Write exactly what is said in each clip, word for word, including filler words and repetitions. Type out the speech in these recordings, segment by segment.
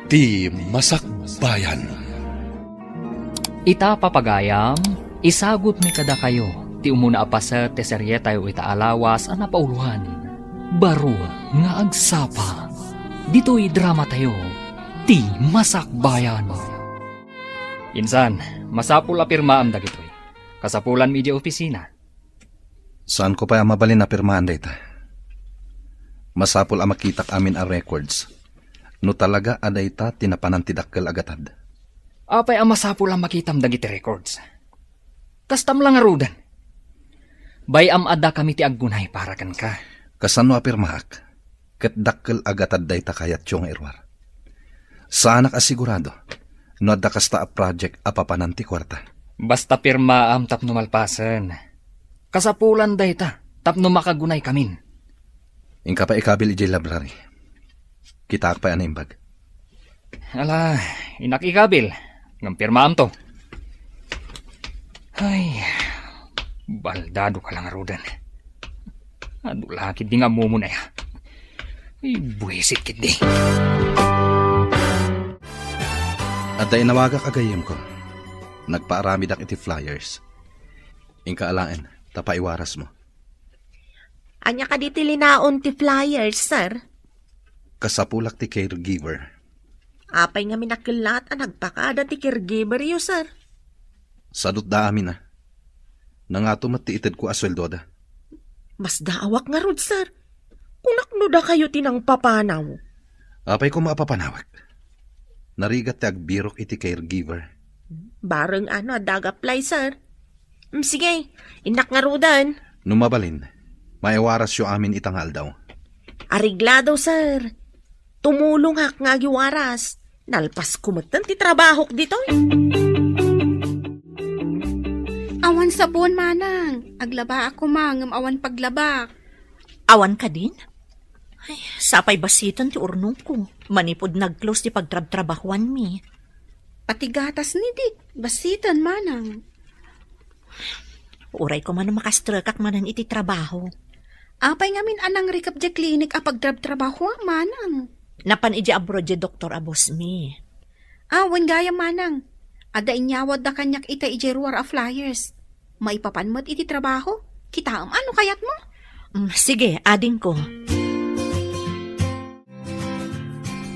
Ti Masakbayan. Ita, papagayam, isagutmi kadakayo ti umuna a paset ti serietayo ita a lawas a napauloan, Baro nga Agsapa. Ditoy dramatayo, Ti Masakbayan. Insan, masapul a pirmaam dagitoy. Kasapulanmi idiay opisina. Saanko pay a mabalin a pirmaan dayta. Masapul a makitak amin a records. No talaga a dayta ti napanan ti dakkel a gatad. Apay a masapul a makitam dagiti records? Kastam la ngaruden. Bay-am a dakami ti aggunay para kenka. Kasano a pirmaak? Ket dakkel a gatad dayta kayatyo nga iruar. Saanak a sigurado no adda kasta a project a papanan ti kuarta. Basta pirmaam tapno malpasen. Kasapulan dayta tapno makagunaykamin. Inka pay ikabil idiay library. Kitaak pay a naimbag. Ala, innak ikabil. Ngem pirmaamto. Ay, baldado ka la ngaruden. Adu la ketdi nga ammom, aya. Ay, buisit ketdi. Adda inawagak a gayyemko. Nagpaaramidak iti flyers. Inka alaen, ta paiwarasmo. Ania kadi ti linaon ti flyers, sir? Kasapulak ti caregiver. Apay ngamin a kellat a nagpakada ti caregiveryo, sir? Sadutda amin a. Nangato met ti itedko a sueldoda. Masdaawak ngarud, sir. Kunak no dakayo ti nangpapanaw. Apay koma a papanawek. Narigat ti agbirok iti caregiver. Bareng ano a dagaplay, sir. Mm, sige, innak ngaruden. No mabalin, maiwarasyo amin ita nga aldaw. Areglado, sir. Tumulongak nga agiwaras. Nalpasko metten ti trabahok ditoy. Awan sabon, manang. Aglabaak koma ngem awan paglabak. Awan kadin? Ay, sapay basiten ti urnongko. Manipud nag-close ti pagtrabtrabahuanmi. Pati gatas ni Dick, basiten, manang. Uray koma no makastrekak manen iti trabaho. Apay ngamin a nangrikep diay klinik a pagtrabtrabahuam, manang? Napan idiay abroad diay doktor a bossmi. Ah, wen gayam, manang. Adda inyawatda kaniak ita idiay ruar a flyers. Maipapan met iti trabaho. Kitaem a no kayatmo. Mm, sige, adingko.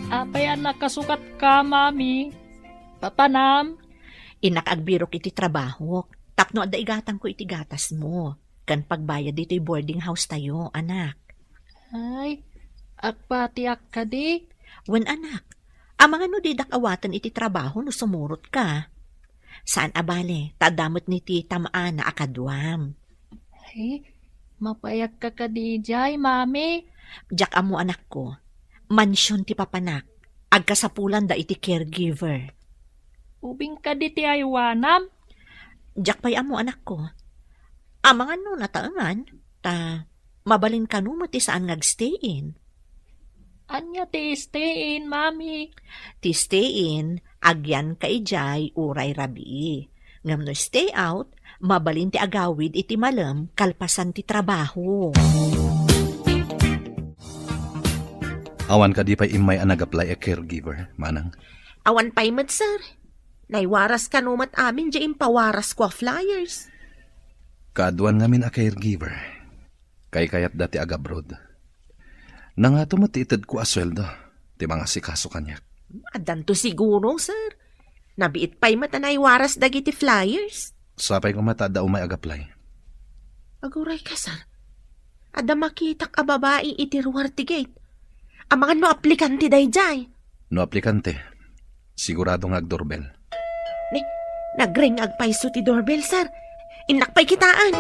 Apay a nakasukatka, Mami? Papanam? Innak agbirok iti trabahok tapno adda igatangko iti gatasmo ken pagbayad ditoy boarding house tayo, anak. Ay, agpatiak kadi? Wen, anak. Amangan no didak awaten iti trabaho no sumurot ka. Saan a bale, ta adda met ni ti tam-ana a kaduam. Ay, mapayak ka kadi idiay, Mami? Diak ammo, anakko. Mansion ti papanak. Agkasapulanda iti caregiver. Ubing kadi ti aywanam? Diak pay ammo, anakko. Amangan no nataengan, ta mabalin kano met ti saan nga agstay-in. Ania ti stay-in, Mami? Ti stay-in, agyanka idiay uray rabii. Ngem no stay out, mabalin ti agawid iti malem kalpasan ti trabaho. Awan kadi pay immay a nag-apply a caregiver, manang? Awan pay met, sir. Naiwaras kano met amin diay impawarasko a flyers. Kaaduan ngamin a caregiver. Kaykayatda ti agabroad. Nangato met ti itedko a sueldo ti mangasikaso kaniak. Addanto siguro, sir. Nabiit pay met a naiwaras dagiti flyers. Sapay koma ta adda umay agaplay. Aguray ka, sir. Adda makitak a babai iti ruar ti gate. Amangan no aplikante daydiay. No aplikante, sigurado nga agdoorbell. Ni, nagring agpayso ti doorbell, sir. Innak pay kitaen.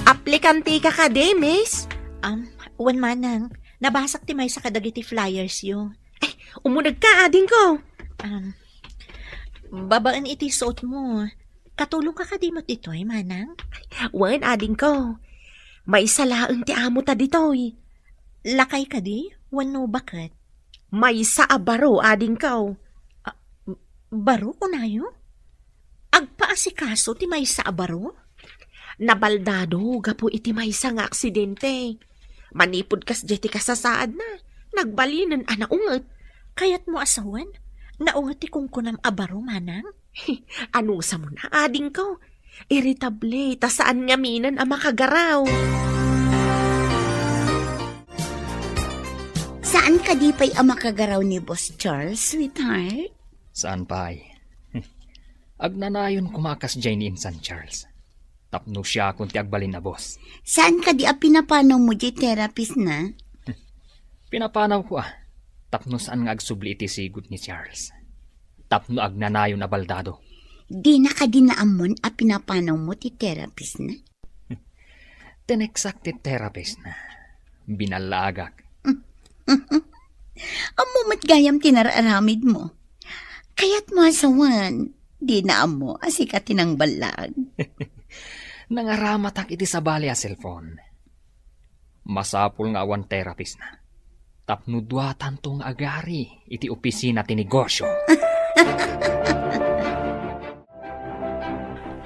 Aplikante ka kadi, miss? Um, wen manang, nabasak ti maysa kadagiti flyers yo. Ay, umuneg ka, adingko. Um, babaen iti suot mo. Katulong ka kadi met ditoy, manang? Wen, adingko. Maysa laeng ti amo ta ditoy. Lakay kadi? Wenno baket? Maysa a baro, adingko. Ah, baro, kunayo? Agpaasikaso ti maysa a baro? Nabaldado gapu iti maysa nga aksidente. Manipud kasdiay ti kasasaadna, nagbalinen a naunget. Kayatmo a sawen? Naunget ti kunkunam a baro, manang? Anusam, adingko. Irritable, ta saan ngaminen a makagaraw. Saan kadi pay a makagaraw ni Boss Charles, sweetheart? Saan pay? Agnanayon koma a kasdiay ni insan Charles. Tapno siakon ti agbalin a boss. Saan kadi a pinapanawmo diay therapist na? Pinapanawko a. Tapno saan nga agsubli iti sigud ni Charles. Tapno agnanayon a baldado. Dina kadi naammoan a pinapanawmo ti therapist na? Tineksak ti therapist na. Binallaagak. Ammo met gayam ti nararamidmo. Kayatmo a sawen, dina ammo a sika ti nangballag. Nangaramatak iti sabali a cellphone. Masapul nga awan therapist na. Tapno duatanto nga agari iti opisina ti negosyo.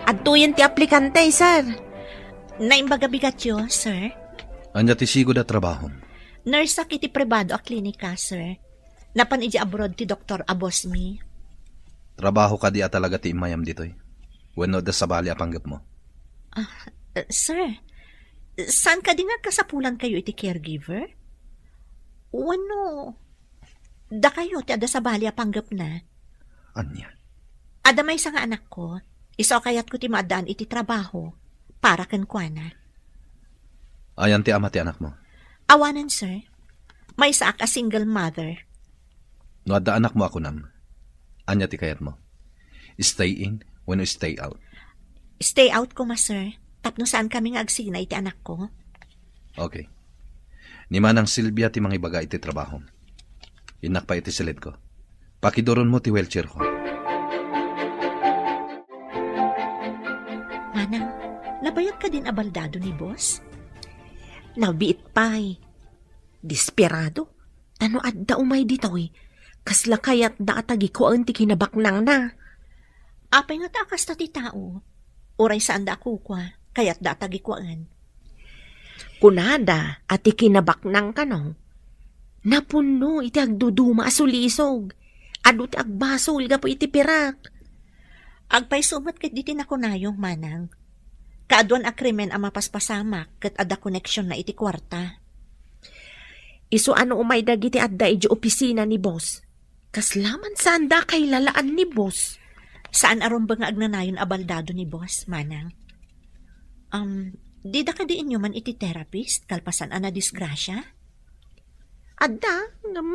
Adtoyen ti aplikante, sir. Naimbag a bigatyo, sir. Ania ti sigud a trabahom? Nurse-ak iti pribado a klinika, sir. Napan idiay abroad ti doktor a boss mi. Trabaho kadi a talaga ti immayam ditoy? Wenno adda sabali a panggepmo? Ah, eh, sir, saan kadi nga agkasapulankayo iti caregiver? Wenno dakayo ti adda sabali a panggepna? Ania? Adda maysa nga anakko, isu a kayatko ti maaddaan iti trabaho para kenkuana. Ayan ti ama ti anakmo? Awanen, sir. Maysaak a single mother. No adda anakmo a kunam, ania ti kayatmo? Stay in wenno stay out? Stay out koma, sir. Tapno saan kami nga agsina iti anakko. Okay. Ni Manang Silvia ti mangibaga iti trabahom. Innak pay iti silidko. Pakiduronmo ti wheelchairko. Manang, nabayag kadin a baldado ni boss? Nabiit pay. Desperado. Ta no adda umay ditoy, kasla kayatda a tagikuaen ti kinabaknangna. Apay ngata a kasta ti tao? Uray saanda a kukua, kayatda a tagikuaen. Kunada a ti kinabaknang kano, napunno iti agduduma a sulisog. Adu ti agbasol gapu iti pirak. Agpayso met ket diti nakunayo, manang. Kaaduan a krimen a mapaspasamak ket adda koneksionna iti kuarta. Isu a no umay dagiti adda idiay opisina ni boss, kasla man saanda a kailalaan ni boss. Saan a rumbeng nga agnanayon a baldado ni boss, manang. Um, dida kadi inyoman iti therapist kalpasan a nadisgrasia? Adda, ngem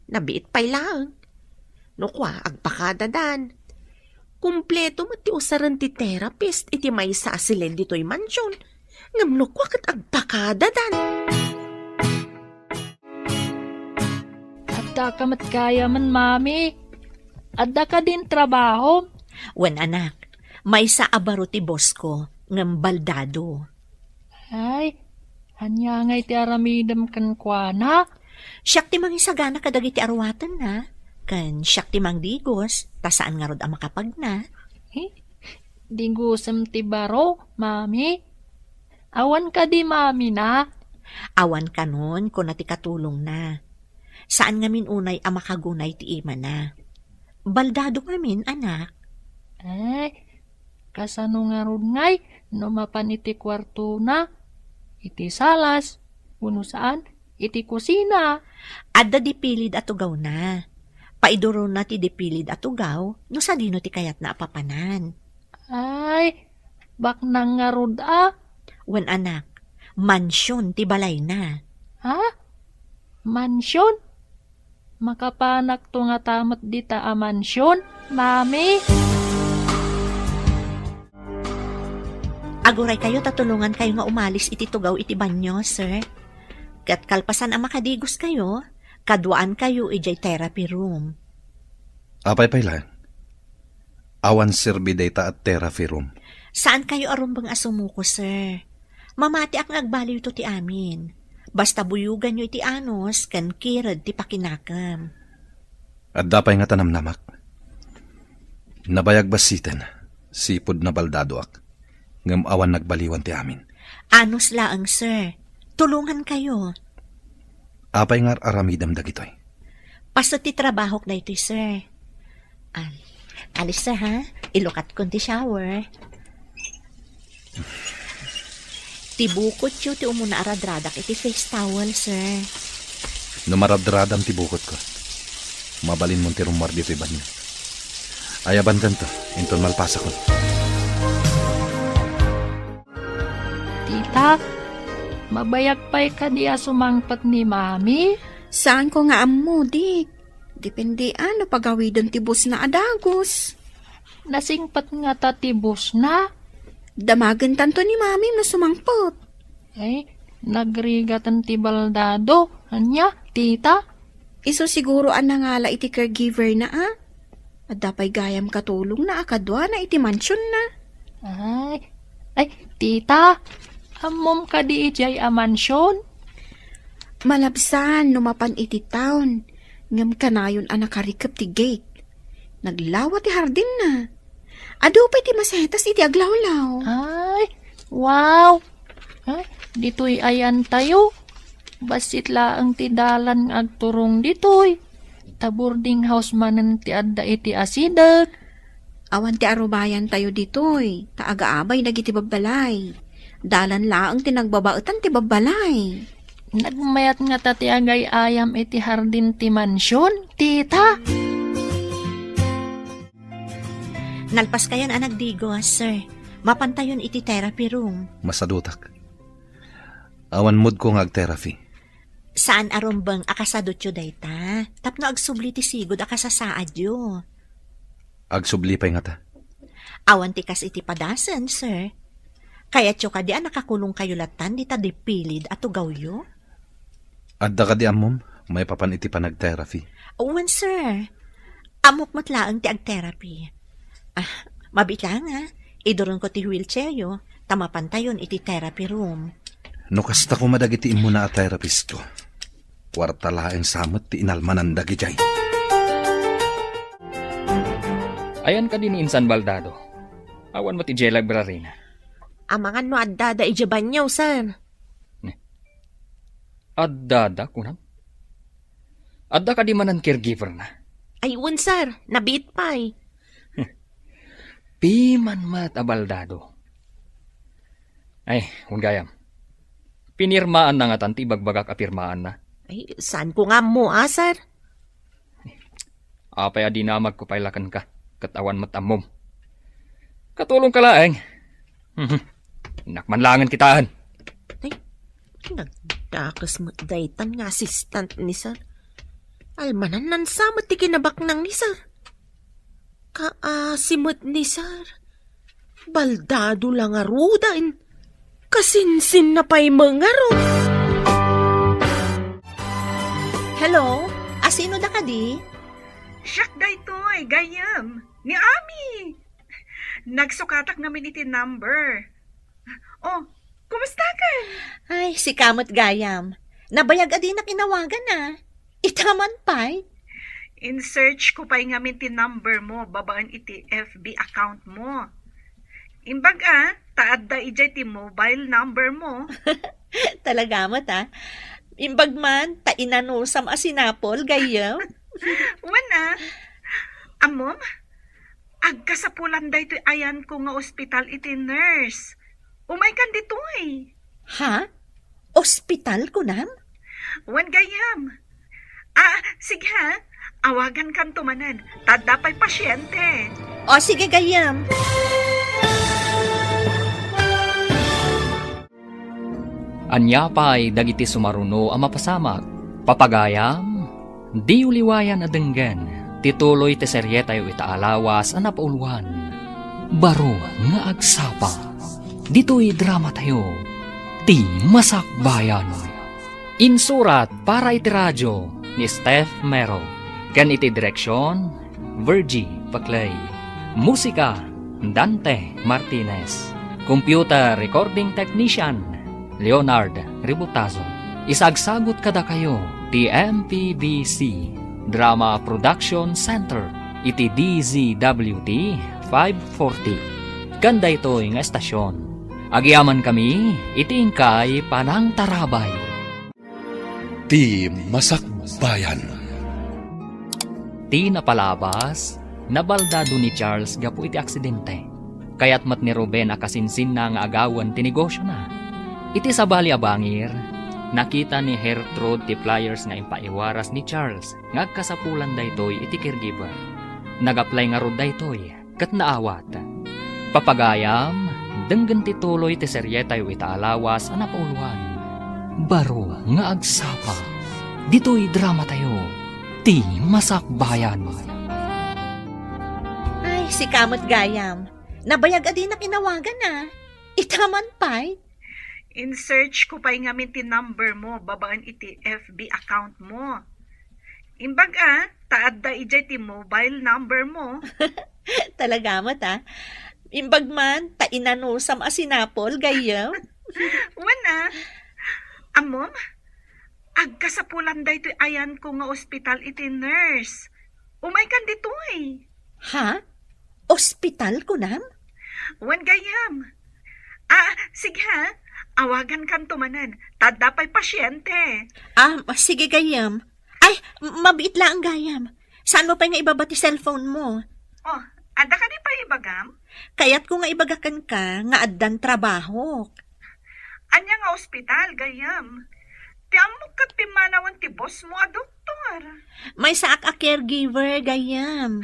nabiit pay laeng. No kua, agpakadadan. Kumpleto met ti usaren ti therapist iti maysa a silid ditoy mansion. Ngem no kua ket agpakadadan. Adda ka met gayamen, mami. Adda kadin trabaho? Wen, anak, maysa a baro ti boss ko, ngem baldado. Ay, ania ngay ti aramidem kenkuana? Siak ti mangisagana kadagiti aruatenna, ken siak ti mangdigos, ta saan ngarud a makapagna. Eh, digosem ti baro, mami? Awan kadi mamina? Awan kanon, kuna ti katulongna. Saan ngamin unay a makagunay ti imana. Baldado ngamin, anak. Ay, kasano ngarud ngay no mapan iti kuartona, iti salas, wenno saan, iti kusina? Adda dipilid a tugawna. Paiduronna ti dipilid a tugaw no sadino ti kayatna a papanan. Ay, baknang ngarud a. Wen, anak, mansion ti balayna. Ha? Mansion? Makapanakto ngata met dita a mansion, mami? Aguraykayo ta tulongankayo nga umalis iti tugaw iti banio, sir. Ket kalpasan a makadigoskayo, kaduaankayo idiay therapy room. Apay pay laeng? Awan serbi dayta a therapy room. Saankayo a rumbeng a sumuko, sir. Mamatiak nga agbaliwto ti amin. Basta buyoganyo iti anus ken kired ti pakinakem. Adda pay ngata namnamak. Nabayag bassiten, sipud nabaldadoak, ngem awan nagbaliwan ti amin. Anus laeng, sir. Tulongankayo. Apay nga ar-aramidem dagitoy? Paset ti trabahok daytoy, sir. Ah, alis, sir, ha? Ilukatkon ti shower. Ti bukotyo ti umuna a radradak iti face towel, sir. No maradradam ti bukotko, mabalinmon ti rummuar ditoy banio. Ayabankanto, inton malpasakon. Tita, mabayag pay kadi a sumangpet ni Mami? Saanko nga ammo, Dik. Depende a no pagawiden ti busna a dagus. Nasingpet ngata ti busna? Damagentanto ni Mami no sumangpet. Ay, nagrigaten ti baldado. Ania, tita? Isu siguro a nangala iti caregiver na, a? Adda pay gayam katulongna a kaduana iti mansionna. Ay, ay, tita, ammom kadi idiay a mansion? Malabsan no mapan iti town, ngem kanayon a nakarikep ti gate. Naglawa ti hardinna. Adu pay ti masetas iti aglawlaw. Ay, wow! Ay, ditoy ayantayo. Bassit laeng ti dalan nga agturong ditoy. Ta boarding house manen ti adda iti asideg. Awan ti arubayantayo ditoy, ta agaabay dagiti babbalay. Dalan laeng ti nagbabaetan ti babbalay. Nagmayat ngata ti agay-ayam iti hardin ti mansion, tita? Nalpaskayon a nagdigos, sir. Mapantayon iti therapy room. Masadutak. Awan moodko nga ag-therapy. Saan a rumbeng a kasadutyo dayta, tapno agsubli ti sigud a kasasaadyo. Agsubli pay ngata. Awan ti kas iti padasen, sir. Kayatyo kadi a nakakulongkayo lattan dita dipilid a tugawyo? Adda kadi ammom maipapan iti panag-therapy? Wen, sir. Ammok met laeng ti ag-therapy. Ah, mabiit laeng, a. Iduronko ti wheelchairyo, ta mapantayon iti therapy room. No kasta koma dagiti immuna a therapistko, kuarta laeng sa met ti inalmanan dagidiay. Ayan kadi ni insan baldado? Awan met idiay library na. Amangan no addada idiay banyo, sir. Ne. Addada, kunam? Adda kadi manen caregiver na? Ay, wen, sir. Nabiit pay. Piman met a baldado. Ay, wen gayam. Pinirmaan na ngatan ti ibagbagak a pirmaan na. Ay, saan ko nga ammo, a, sir? Apay a dinamagko pay la kenka, ket awan met ammom. Katulongka laeng. Mhm. Innak man laengen kitaen. Ay, nagdakes met daytan nga assistant ni sir. Almanan sa met ti kinabaknang ni sir. Kaasi met ni sir. Baldado la ngaruden. Kasinsinna pay met ngarud. Hello? Asino da kadi? Siak daytoy, gayyem. Ni Ami. Nagsukatak ngamin iti number. Oh, kumustakan? Ay, sika met gayam. Nabayag a dinak inawagan, a. Ita man pay? In-search ko pay ngamin ti number mo babaen iti F B account mo. Imbag a, ta adda idiay ti mobile number mo. Talaga met, a. Imbag man, ta inanusam a sinapol, gayyem. Wen, a. Ammom, agkasapulan daytoy ayanko nga ospital iti nurse. Umaykan ditoy. Ha? Ospital, kunam? Wen, gayyem. Ah, sige ha. Awagankanto manen. Ta adda pay pasiente. O, sige, gayyem. Ania pay dagiti sumaruno a mapasamak? Papagayam, diyo liwayan a denggen ti tuloy ti serietayo ita a lawas a napauluan, Baro nga Agsapa. Ditoy dramatayo, Ti Masakbayan. Insurat para iti radio ni Steph Mero, ken iti direksion, Virgie Paclay. Musika, Dante Martinez. Computer recording technician, Leonard Ributazo. Isagsagut kadakayo ti M P B C Drama Production Center iti D Z W T five forty. Ken daytoy nga estasion, agyamankami iti inkay panangtarabay. Ti Masakbayan. Ti napalabas, nabaldado ni Charles gapu iti aksidente. Kayat met ni Ruben a kasinsinna nga agawen ti negosiona. Iti sabali a bangir, nakita ni Gertrude ti flyers nga impaiwaras ni Charles nga agkasapulan daytoy iti caregiver. Nag-apply ngarud daytoy ket naawat. Papagayam, denggen ti tuloy ti serietayo ita a lawas a napauloan. Baro nga agsapa. Ditoy dramatayo, Ti Masakbayan. Ay, sika met gayam. Nabayag a dinak inawagan a. Ita man pay. In-search ko pay ngamin ti number mo babaen iti F B account mo. Imbag a, ta adda idiay ti mobile number mo. Talaga met a. Imbag man, ta inanusam a sinapol, gayyem. Wen a. Ammom, agkasapulan daytoy ayanko nga ospital iti nurse. Umaykan ditoy. Ha? Ospital, kunam? Wen gayyem. Ah, sige ha. Awagankanto manen. Ta adda pay pasiente. Ah, sige gayyem. Ay, mabiit laeng gayam. Saan mo pay nga ibaba ti cellphone mo? Oh, adda kadi pay ibagam? Kayatko nga ibaga kenka nga addan trabahok. Ania nga ospital, gayyem? Ti ammok ket pimmanawen ti boss mo a doktor. Maysaak a caregiver, gayyem.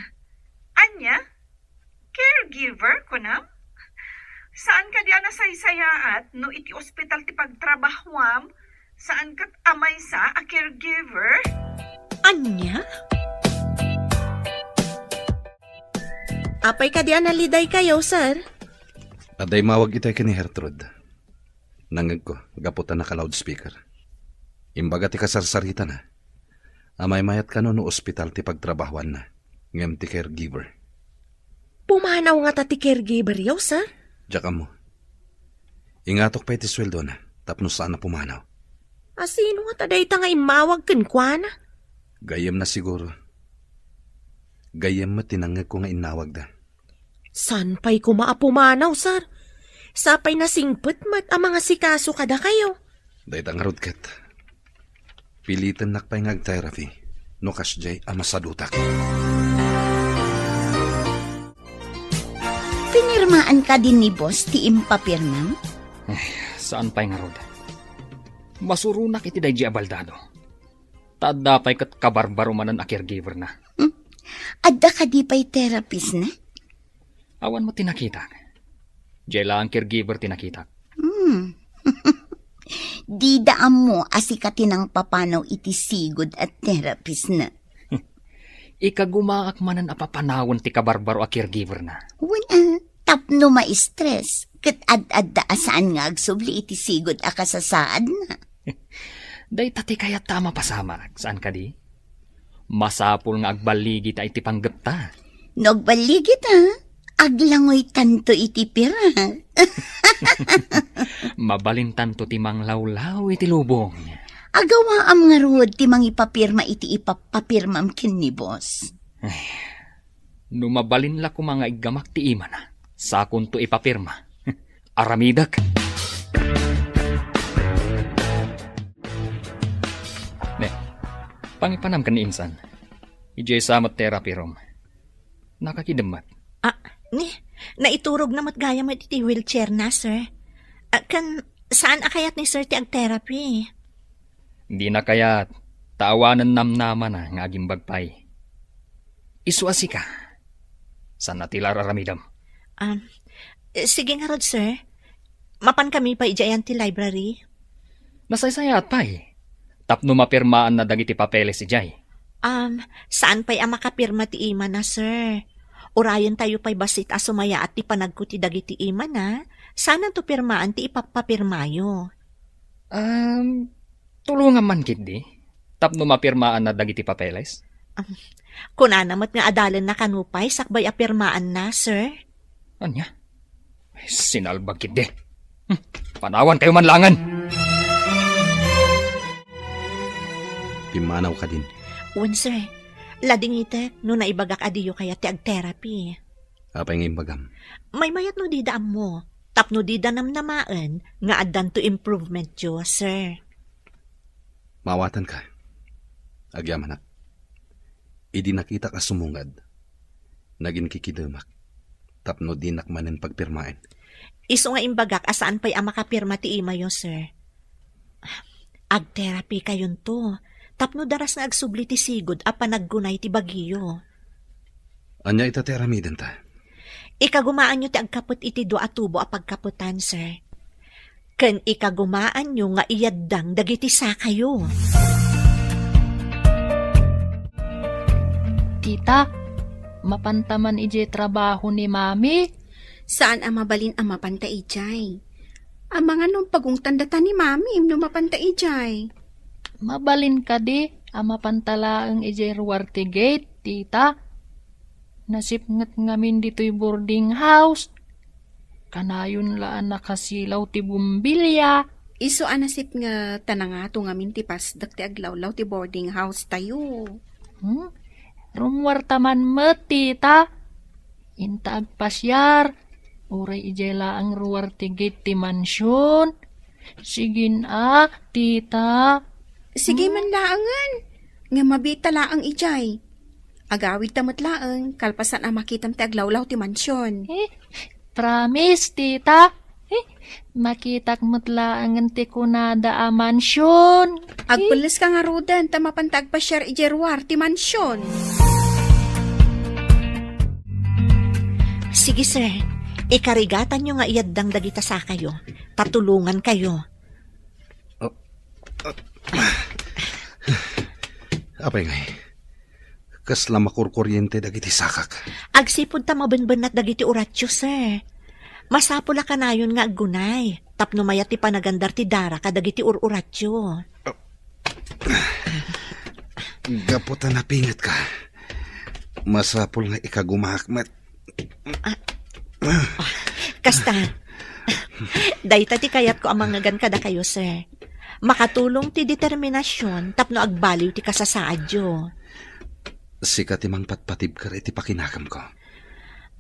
Ania? Caregiver, kunam? Saan kadi a nasaysayaat no iti ospital ti pagtrabahuam, saan ket a maysa a caregiver? Ania? Apay kadi a nalidaykayo, sir? Adda immawag itay ken ni Gertrude. Nangngegko, gapu ta naka-loudspeaker. Imbaga ti kasarsaritana. Amaymayat kano no ospital ti pagtrabahuanna, ngem ti caregiver. Pumanaw ngata ti caregiver-yo, sir? Diak ammo. Ingatok pay ti sueldona, tapno saan a pumanaw. A sino ngata dayta nga immawag kenkuana? Gayyemna siguro. Gayyem met ti nangngegko nga innawagda. Saan pay koma a pumanaw, sir? Sapay nasingpet met a mangasikaso kadakayo. Dayta ngarud ket, pilitennak pay nga ag-therapy no kasdiay a masadutak. Pinirmaan kadi ni boss ti impapirmam? Ay, saan pay ngarud. Masuronak iti daydiay a baldado. Ta adda pay ket kabarbaro manen a caregiver-na. Hmm? Adda kadi pay therapist-na? Awan met ti nakitak. Diay laeng caregiver ti nakitak. Hmm. Dida ammo a sika ti nangpapanaw iti sigud a therapist-na. Ikagumaak manen a papanawen ti kabarbaro a caregiver-na. Wen a, tapno ma-stress, ket ad-adda a saan nga agsubli iti sigud a kasasaadna. Dayta ti kayatta a mapasamak, saan kadi? Masapul nga agballigita iti panggepta. No agballigita, aglangoytanto iti pirak. Mabalintanto ti manglawlaw iti lubong. Agawaam ngarud ti mangipapirma iti ipappapirmam ken ni boss. Ay, no mabalin la koma nga iggamak ti imana, sakonto ipapirma. Aramidek. Ne, pangipanam ken ni insan. Idiay sa met therapy room. Nakakidem met. Ah, ni, naiturogna met gayam iti wheelchair-na, sir. Ah, ken saan a kayat ni sir ti ag-therapy? Dina kayat, ta awanen namnamana nga agimbag pay. Isu a sika. Saan a ti la ar-aramidem? Um, eh, sige ngarud, sir. Mapankami pay idiay ayan ti library? Nasaysayaat pay. Tapno mapirmaanna dagiti papeles idiay. Um, saan pay a makapirma ti imana, sir? Urayentayo pay bassit a sumayaat ti panagko ti dagiti imana. Saananto pirmaan ti ipappapirmayo? Um, tulongam man ketdi, tapno mapirmaanna dagiti papeles. Um, kunana met nga adalenna kano pay sakbay a pirmaanna, sir. Ania? Ay, sinalbag ketdi. Hmm, panawankayo man laengen. Pimmanaw kadin. Wen, sir. Ladingitek no naibagak a diyo kayat ti ag-therapy. Apay nga imbagam? Maymayat no dida ammo. Tapno dida namnamaen nga addanto improvementyo, sir. Maawatanka. Agyamanak. Idi nakitak a sumungad, naginkikidemak tapno dinak manen pagpirmaen. Isu nga imbagak a saan pay a makapirma ti imayo, sir. Agterapi kayonto, tapno daras nga agsubli ti sigud a panaggunay ti bagiyo. Ania ita ti aramidenta? Ikagumaanyo ti agkapet iti dua a tubo a pagkapetan, sir. Ken ikagumaanyo nga iyaddang dagiti sakayo. Tita, mapanta man idiay trabaho ni Mami? Saan a mabalin a mapanta idiay. Amangan no pagungtan data ni Mami no mapanta idiay. Mabalin kadi a mapanta laeng idiay ruar ti gate, Tita? Nasipnget ngamin ditoy boarding house. Kanayon la a nakasilaw ti bombilya. Isu a nasipnget ta nangato ngamin ti pasdek ti aglawlaw ti boarding house tayo. Hmm? Rummuarta man met, Tita. Inta agpasiar, uray idiay laeng ruar ti gate ti mansion. Sige a, Tita. Sige man laengen. Nga mabita laeng idiay. Agawidta met laeng, kalpasan a makitam ti aglawlaw ti mansion. Eh, promise, Tita. Eh, makitak met laengen ti kunada a mansion. Eh. Agpelles ka ngaruden, ta mapanta agpasiar idiay ruar ti mansion. Sige, sir. Ikarigatanyo nga iyaddang dagita sakayo. Tatulongan kayo. Oh, oh. Apay ngay, kasla makurkuriente dagiti sakak? Agsipud ta mabenbennat dagiti uratio, sir. Masapul a kanayon nga aggunay, tapno mayat ti panagandar ti dara kadagiti ur-uratio. Gapu ta napingetka, masapul nga ikagumaak met. Ah, kasta. Dayta ti kayatko a mangngegan kadakayo, sir. Makatulong ti determinasion tapno agbaliw ti kasasaadyo. Sika ti mangpatpatibker iti pakinakemko.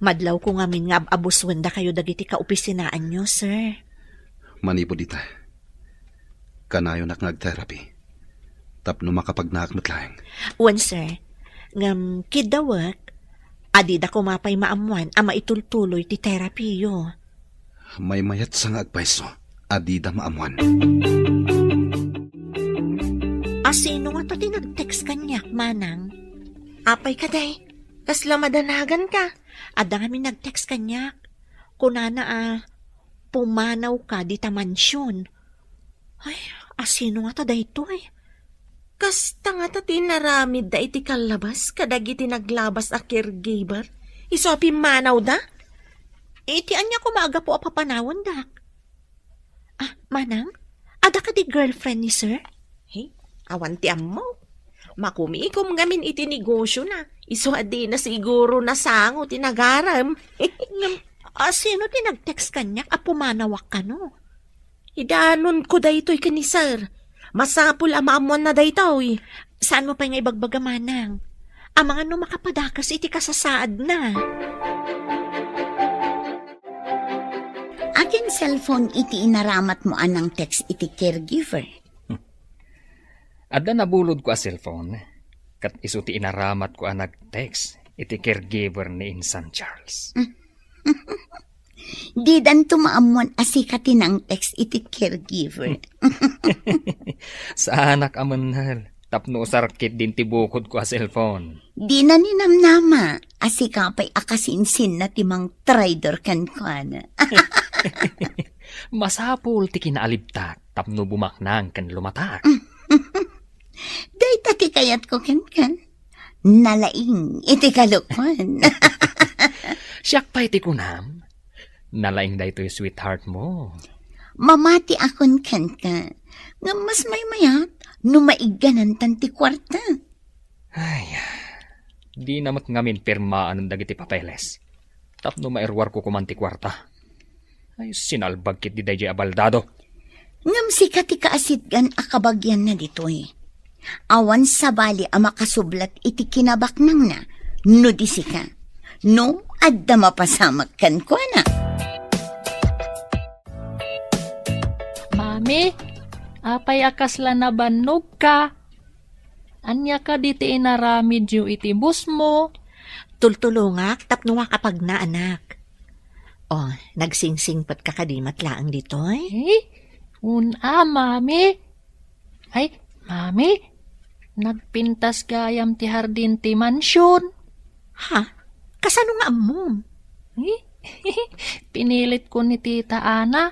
Madlawko ngamin nga ab-abusuen dakayo dagiti kaopisinaanyo, sir. Manipud ita, kanayonak nga agterapi tapno makapagnaak met laeng. Wen, sir. Ngem kiddawek, adida koma pay maammuan a maitultuloy ti terapiyo. Maymayatsa nga agpayso, adida maammuan. A sino ngata ti nag-text kaniak, manang? Apay kadi? Kasla madanaganka? Adda ngamin nag-text kaniak. Kunana a, pumanawka dita mansion. Ay, a sino ngata daytoy? Kasta ngata ti inaramidda iti kallabas kadagiti naglabas a caregiver? Isu a pimmanawda? Iti ania koma a gapu a papanawendak? Ah, manang, adda kadi girlfriend ni sir? He, awan ti ammo. Makumikom ngamin iti negosiona. Isu a dina siguro nasango ti nagarem. Ngem, a sino ti nag-text kaniak a pumanawak kano? Idanonko daytoy ken ni sir. Masapul a maammuanna daytoy. Saanmo pay nga ibagbaga, manang? Amangan no makapadakas iti kasasaadna. Akin cellphone iti inaramatmo a nang-text iti caregiver? Adda nabulodko a cellphone, ket isu ti inaramatko a nag-text iti caregiver ni Insan Charles. Didanto maammuan a sika ti nang-text iti caregiver. Saanak a mennel, tapno usar ketdin ti bukodko a cellphone. Dina ninamnama a sika pay a kasinsinna ti mangtraidor kenkuana. Masapul ti kinaalibtak tapno bumaknang ken lumatak. Dayta ti kayatko kenka. Nalaing iti kalokuan. Siak pay ti kunam, nalaing daytoy sweetheart mo. Mamatiakon kenka. Ngem mas maymayat no maigganantan ti kuarta. Ay, dina met ngamin pirmaan dagiti papeles tapno mairuarko koman ti kuarta. Ay, sinalbag ketdi daydiay a baldado. Ngem sika ti kaasitgan a kabagianna ditoy. Awan sabali a makasublat iti kinabaknangna no di sika. No adda mapasamak kenkuana. Mami, Apay a kasla nabannogka? Ania kadi ti inaramidyo iti busmo? Tultulongak tapno makapagna, anak. Oh, nagsingsingpet ka kadi met laeng ditoy? Eh? Un-a, Mami? Ay, Mami, nagpintas gayam ti hardin ti mansion. Ha? Kasano nga ammom? Eh? Pinilit ko ni Tita Ana.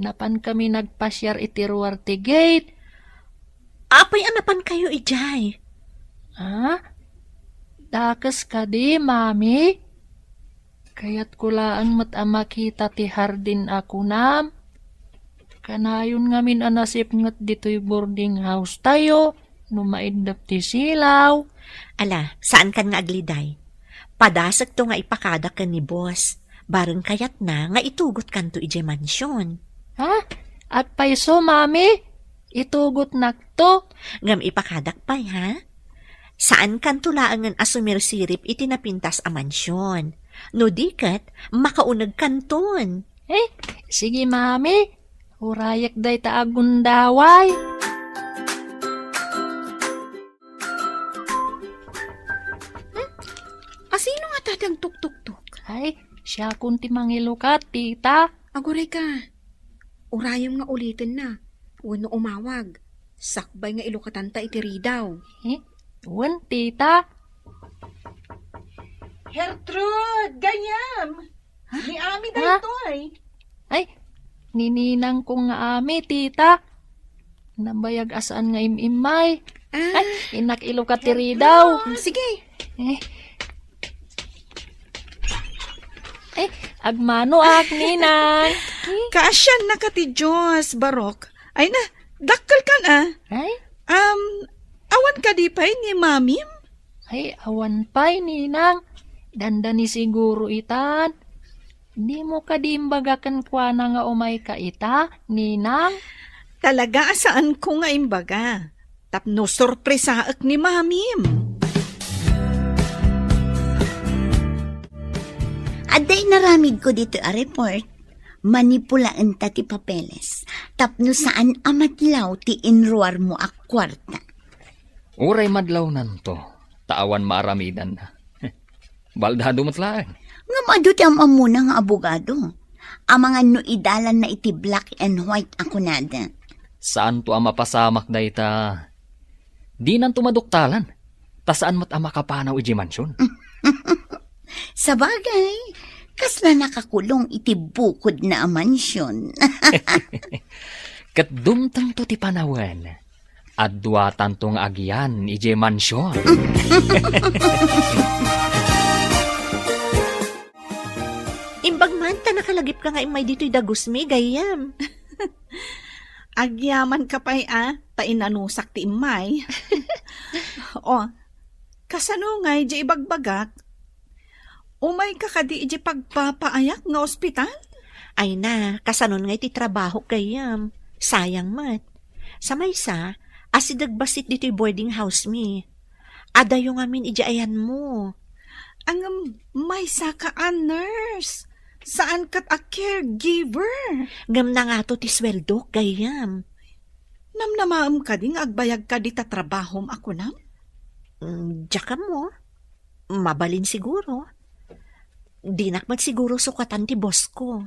Napan kami nagpasiar iti ruar ti gate. Apay a napan kayo idiay? Ha? Dakes kadi, Mami? Kayatko laeng met a makita ti hardin a kunam. Kanayon ngamin a nasipnget ditoy boarding house tayo no maiddep ti silaw. Ala, saankan nga agliday. Padasekto nga ipakadak ken ni boss. Bareng kayatna nga itugotkanto idiay mansion. Ha? Apay isu, Mami? Itugotnakto? Ngem ipakadak pay, ha? Saankanto laengen a sumirsirip iti napintas a mansion. No di ket, makaunegkanton. Eh, sige, Mami. Urayek dayta a gundaway. Hmm? Asino nga ta ti agtuktuktok? Ay, siakon ti mangilukat, tita. Aguray ka. Urayem nga ulitenna. Wenno umawag. Sakbay nga ilukatanta iti ridaw. Eh? Wen, tita. Gertrude, gayyem. Ha? Ni Ami Ha? daytoy. Ay, ni ninangko nga Ami, tita. Nabayag a saan nga im-immay. Ah. Ay, innak ilukat ti ridaw. Mm, sige. Eh. Eh, agmanoak, ninang. Kaasiannaka ti Dios, Barok. Ay na, dakkelkan a. Ay? Um, awan kadi pay ni Mamim? Ay, awan pay, ninang. Dandani siguro itan. Dimo kadi imbaga kenkuana nga umayka ita, ninang? Talaga a saanko nga imbaga. Tapno sorpresaek ni Mamim. Adda inaramidko ditoy a report. Manipulaenta ti papeles. Tapno saan a madlaw ti inruarmo a kuarta. Uray madlawnanto, ta awan maaramidanna. Baldado met laeng. Ngem adu ti am-ammona nga abogado. Amangan no idalanna iti black and white a kunada. Saanto a mapasamak dayta. Dinanto maduktalan, ta saan met a makapanaw idiay mansion. Sabagay, kasla nakakulong iti bukodna a mansion. Ket dumtengto ti panawen. Adduatanto nga agyan idiay mansion. Imbag man ta nakalagipka nga immay ditoy dagusmi, gayyem. Agyamanka pay a, ta inanusak ti immay. O, kasano ngay di ibagbagak? Umayka kadi iti pagpapaayak nga ospital? Ay na, kasanon ngay ti trabahok, gayyem? Sayang met. Sa maysa, asideg bassit ditoy boarding house mi. Adayo ngamin iti ayanmo. Ngem maysaka a nurse, saan ket a caregiver. Ngem nangato ti sueldok, gayyem? Namnamaem kadi nga agbayagka dita trabahom a kunam? Mm, diak ammo. Mabalin siguro. Dinak met siguro sukatan ti boss ko.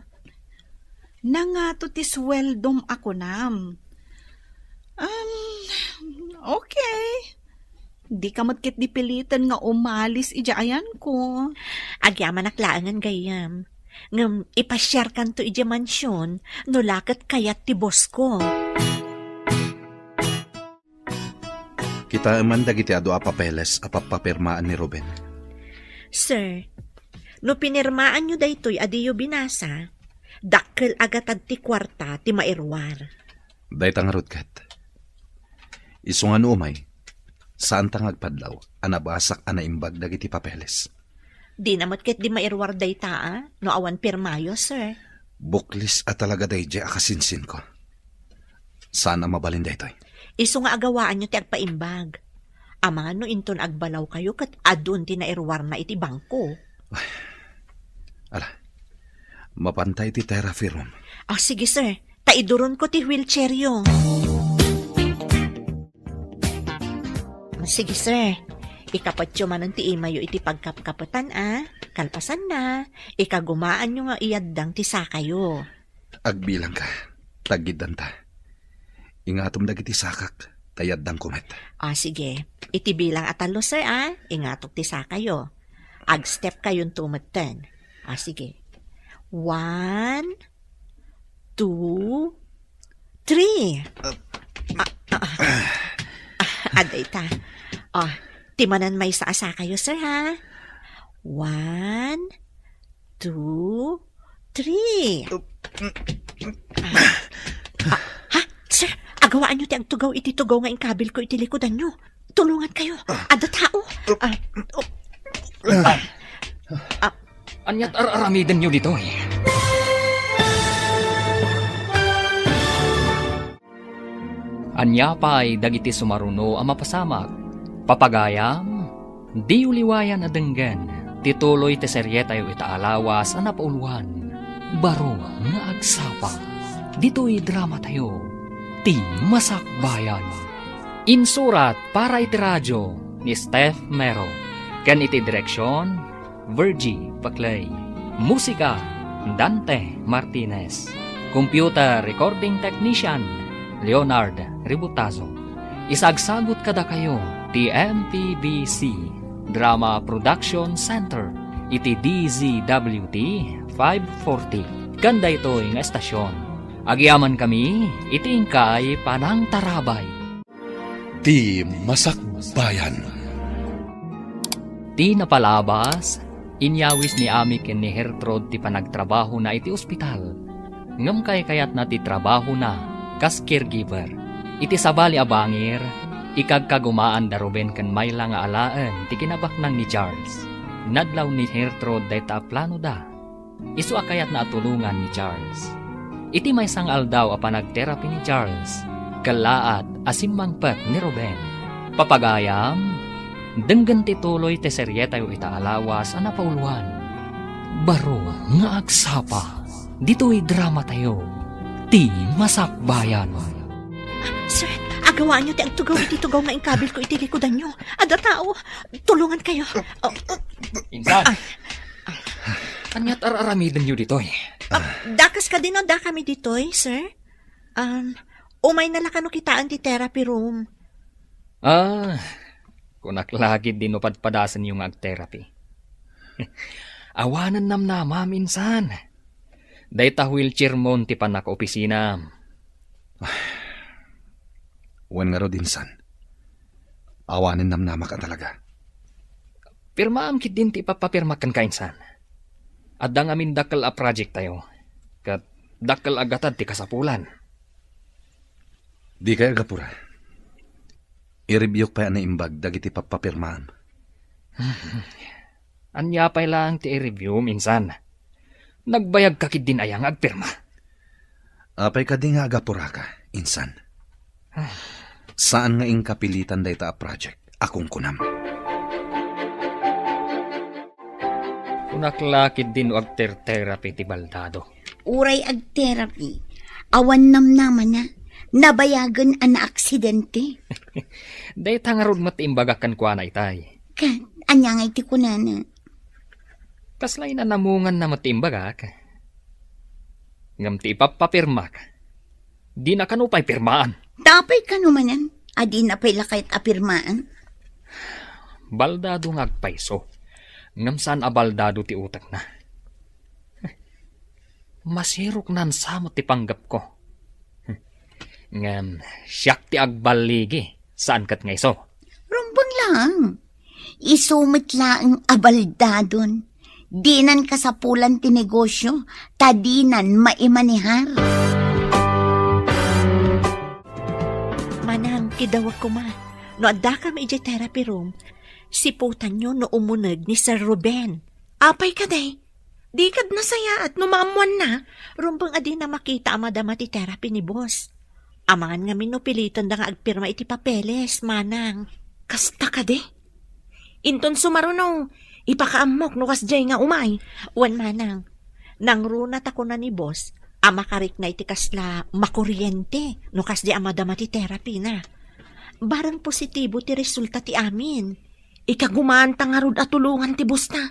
Nangato ti sueldom a kunam. Um, okay. Dika met ketdi piliten nga umalis idiay ayanko. Agyamanak laengen, gayyem. Ngem ipasiarkanto idiay mansion no la ket kayat ti boss ko. Kitaem man dagiti adu a papeles a pappapirmaan ni Ruben. Sir, no pinirmaanyo daytoy a diyo binasa, dakkel a gatad ti kuarta ti mairuar. Dayta ngarud ket. Isu nga no umay, saanta nga agpadlaw a nabasak a naimbag dagiti papeles. Dina met ketdi mairuar dayta a, no awan pirmayo, sir. Buklis a talaga daydiay a kasinsinko. Saan a mabalin daytoy? Isu nga agawaanyo ti agpaimbag. Amangan no inton agbalaw kayo ket adun ti nairuarna iti bangko. Ala, mapanta iti therapy room. Ah, sige, sir. Ta iduronko ti wheelchairyo. Sige, sir. Ikapatyo manen ti imayyo iti pagkapkapetan, a. Kalpasanna, ikagumaanyo nga iyaddang ti sakayo. Agbilangka, taggiddanta. Ingatom dagiti sakak, ta iyaddangko met. A, sige. Iti bilang a tallo, sir, a. Ingatok ti sakayo. Agstep kayonto metten. A, sige. One, two, three. Ah, ah, ah. Ah, adda ita. Ah, ti manen maysa a sakayo, sir, ha? One, two, three. Ah, ah, ha? Sir, agawaanyo ti agtugaw iti tugaw nga inkabilko iti likudanyo. Tulongankayo. Adda tao. Ah, oh. Ah, Ania't ar-aramidenyo ditoy? Ania pay dagiti sumaruno a mapasamak? Papagayam, diyo liwayan a denggen ti tuloy ti serietayo ita a lawas a napauluan, Baro nga Agsapa, ditoy dramatayo, Ti Masakbayan. Insurat para iti radio ni Steph Mero, ken iti direksion, Virgie Paclay. Musika, Dante Martinez. Computer recording technician, Leonard Ributazo. Isagsagut kadakayo ti M P B C Drama Production Center iti D Z W T five forty. Ken daytoy nga estasion, agyamankami iti inkay panangtarabay. Ti Masakbayan. Ti napalabas, inyawis ni Ami ken ni Gertrude ti panagtrabahona iti ospital, ngem kaykayatna ti trabahona kas caregiver. Iti sabali a bangir, ikagkagumaan da Ruben ken Myla nga alaen ti kinabaknang ni Charles. Nadlaw ni Gertrude dayta a planoda. Isu a kayatna a tulongan ni Charles. Iti maysa nga aldaw a panagterapi ni Charles, kellaat a simmangpet ni Ruben. Papagayam, denggen ti tuloy ti serietayo ita a lawas a napauluan, Baro nga Agsapa, ditoy dramatayo, Ti Masakbayan. Ah, sir, agawaanyo ti agtugaw iti tugaw nga inkabilko iti likudanyo. Adda tao. Tulongankayo. Oh. Insan. Ah. Ania't ar-aramidenyo ditoy? Ah, dakas kadi no dakami ditoy, sir? Um, umayna la kano kitaen ti therapy room. Ah, kunak la ketdi no padpadasenyo nga agterapi. Awanen namnamam, insan. Dayta wheelchair mon ti pannakaopisinam. Wen ngarud, insan. Awanen namnamak a talaga. Pirmaam ketdin ti ipapapirmak kenka, insan. Adda ngamin dakkel a project tayo, ket dakkel a gatad ti kasapulan. Dikay agapura. I-reviewk pay a naimbag dagiti pappapirmaam. Ania pay laeng ti i-review, insan? Nagbayagka ketdin aya nga agpirma? Apay kadi nga agapuraka, insan? Saan nga inka pilitan dayta a project a kunkunam. Kunak la ketdin no agter-therapy ti baldado. Uray agterapi, awan namnamana, nabayagen a naaksidente. Dayta ngarud met ti imbagak kenkuana itay. Ket, ania ngay ti kunana? Kasla inanamunganna met ti imbagak. Ngem ti ipappapirmak, dina kano pay pirmaan. Apay kano manen, a dina pay la kayat a pirmaan? Baldado nga agpayso, ngem saan a baldado ti utekna. Masirok nan sa met ti panggepko. Ngem siak ti agballigi, saan ket nga isu. Rumbeng laeng. Isu met laeng a baldadon. Dinan kasapulan ti negosio, ta dinan maimanehar. Manang, kidawag koma. No addakam idiay therapy room, siputanyo no umuneg ni Sir Ruben. Apay kadi? Dikad nasayaat no maammoanna? Rumbeng a dina makita a madama ti therapy ni boss. Amangan ngamin no pilitenda nga agpirma iti papeles, manang. Kasta kadi? Inton sumaruno, ipakaammok no kasdiay nga umay. Wen, manang. Nangruna ta kuna ni boss a makarikna iti kasla makuriente no kasdi a madama ti therapy na. Bareng positibo ti resulta ti amin. Ikagumaanta ngarud a tulongan ti boss na.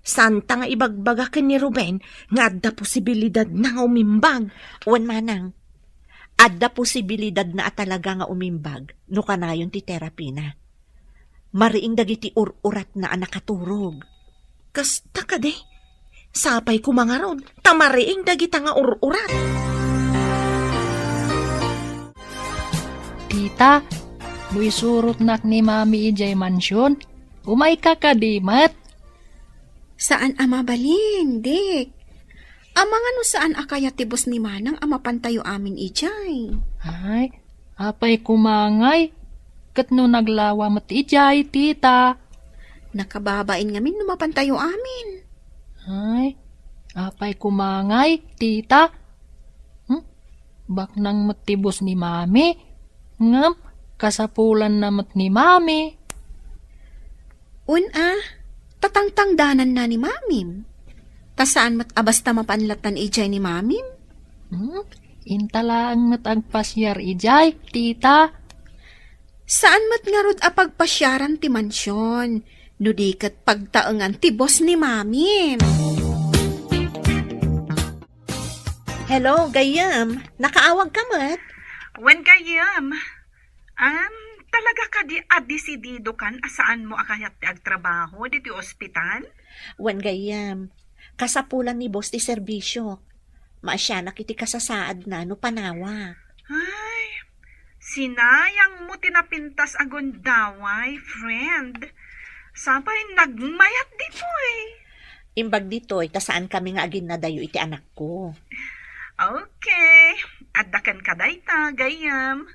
Saanta nga ibagbaga ken ni Ruben nga adda posibilidadna nga umimbag. Wen manang, adda posibilidadna a talaga nga umimbag no kanayon ti therapy na. Mariing dagiti ur-uratna a nakaturog. Kasta kadi? Sapay koma ngarud, ta mariing dagita nga ur-urat. Tita, no isurotnak ni Mami idiay mansion, umayka kadi met? Saan a mabalin, Dick. Amangan no saan a kayat ti boss ni Manang a mapantayo amin idiay. Ay, apay koma ngay? Ket no naglawa met idiay, tita? Nakababain ngamin no mapantayo amin. Ay, apay koma ngay, tita? Hmm? Baknang met ti boss ni Mami. Ngem, kasapulanna met ni Mami. Wen a, tatangtangdananna ni Mamim. Ta saan met a basta mapanlatan idiay ni Mamim. Hmm? Inta laeng met agpasiar idiay, tita. Saan met ngarud a pagpasiaran ti mansion, no di ket pagtaengan ti boss ni Mamim. Hello, gayyem. Nakaawag ka met? Wen, gayyem. Am, talaga kadi a desididokan a saanmo a kayat ti agtrabaho ditoy ospital? Wen, gayyem. Kasapulan ni boss ti serbisio. Maasianak iti kasasaadna no panawa. Ay, sinayangmo ti napintas a gundaway, friend. Sapay nagmayat ditoy. Imbag ditoy, ta saan kami nga aginnadayo iti anakko. Okay. Adda kenka dayta, gayyem.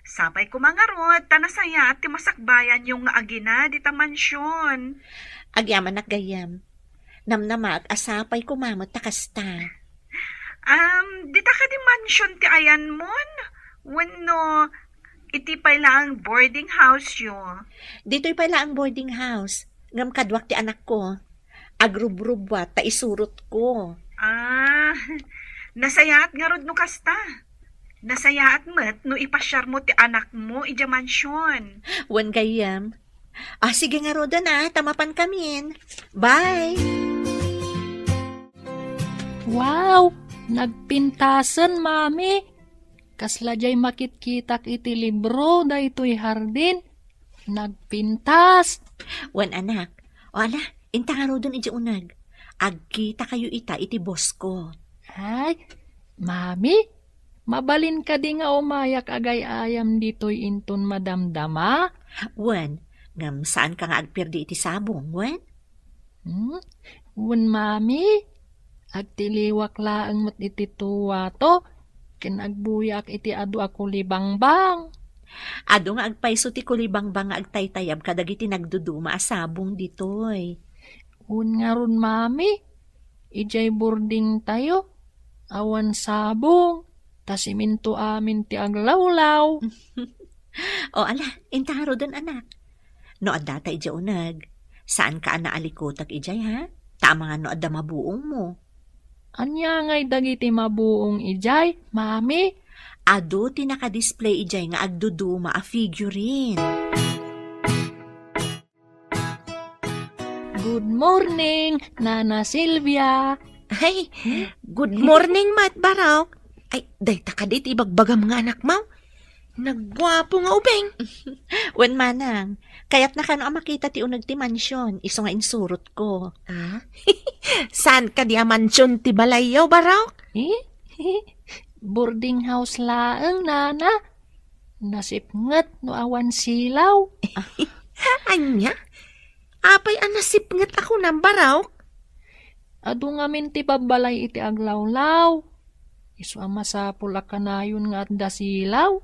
Sapay koma ngarud, ta nasayaat ti masakbayanyo nga agina dita mansion. Agyamanak, gayyem. Namnamaak a sapay koma met ta kasta. Um, dita kadi mansion ti ayanmon? Wenno iti pay laeng boarding house yo? Ditoy pay laeng boarding house. Ngem kaduak ti anakko. Agrubrubbuat ta isurotko. Ah, nasayaat ngarud no kasta. Nasayaat met no ipasiarmo ti anakmo idiay mansion. Wen, gayyem. Ah, sige ngaruden a, ta mapankamin. Bye! Wow! Nagpintasen, Mami. Kasla diay makitkitak iti libro daytoy hardin. Nagpintas. Wen, anak. O ala, inta ngaruden idiay uneg. Agkitakayo ita iti boss ko. Ay, Mami, mabalin kadi nga umayak agay-ayam ditoy inton madamdama? Wen, ngem saanka nga agperdi iti sabong, wen? Hmm? Wen, Mami, agtiliwak laeng met iti tuwato, ken agbuyaak iti adu a kulibangbang. Adu nga agpayso ti kulibangbang nga agtaytayab kadagiti nagduduma a sabong ditoy. Wen ngarud, Mami, idiay boardingtayo, awan sabong, ta simento amin ti aglawlaw. O ala, inta ngaruden, anak. No addata idiay uneg, saanka a naalikutek idiay, ha? Ta amangan no adda mabuongmo. Ania ngay dagiti mabuong idiay, Mami? Adu ti nakadisplay idiay nga agduduma a figurine. Good morning, Nana Silvia. Ay, good morning met, Barok. Ay, dayta kadi ti ibagbagam nga anakmo? Nagguapo nga ubing. Wen manang, kayatna kano a makita ti uneg ti mansion, isu nga insurotko. Ah? Saan kadi a mansion ti balayyo, Barok? Eh? Boarding house laeng, Nana. Nasipnget no awan silaw. Ania? Apay a nasipnget a kunam, Barok? Adu ngamin ti babbalay iti aglawlaw. Isu a masapul a kanayon nga adda silaw.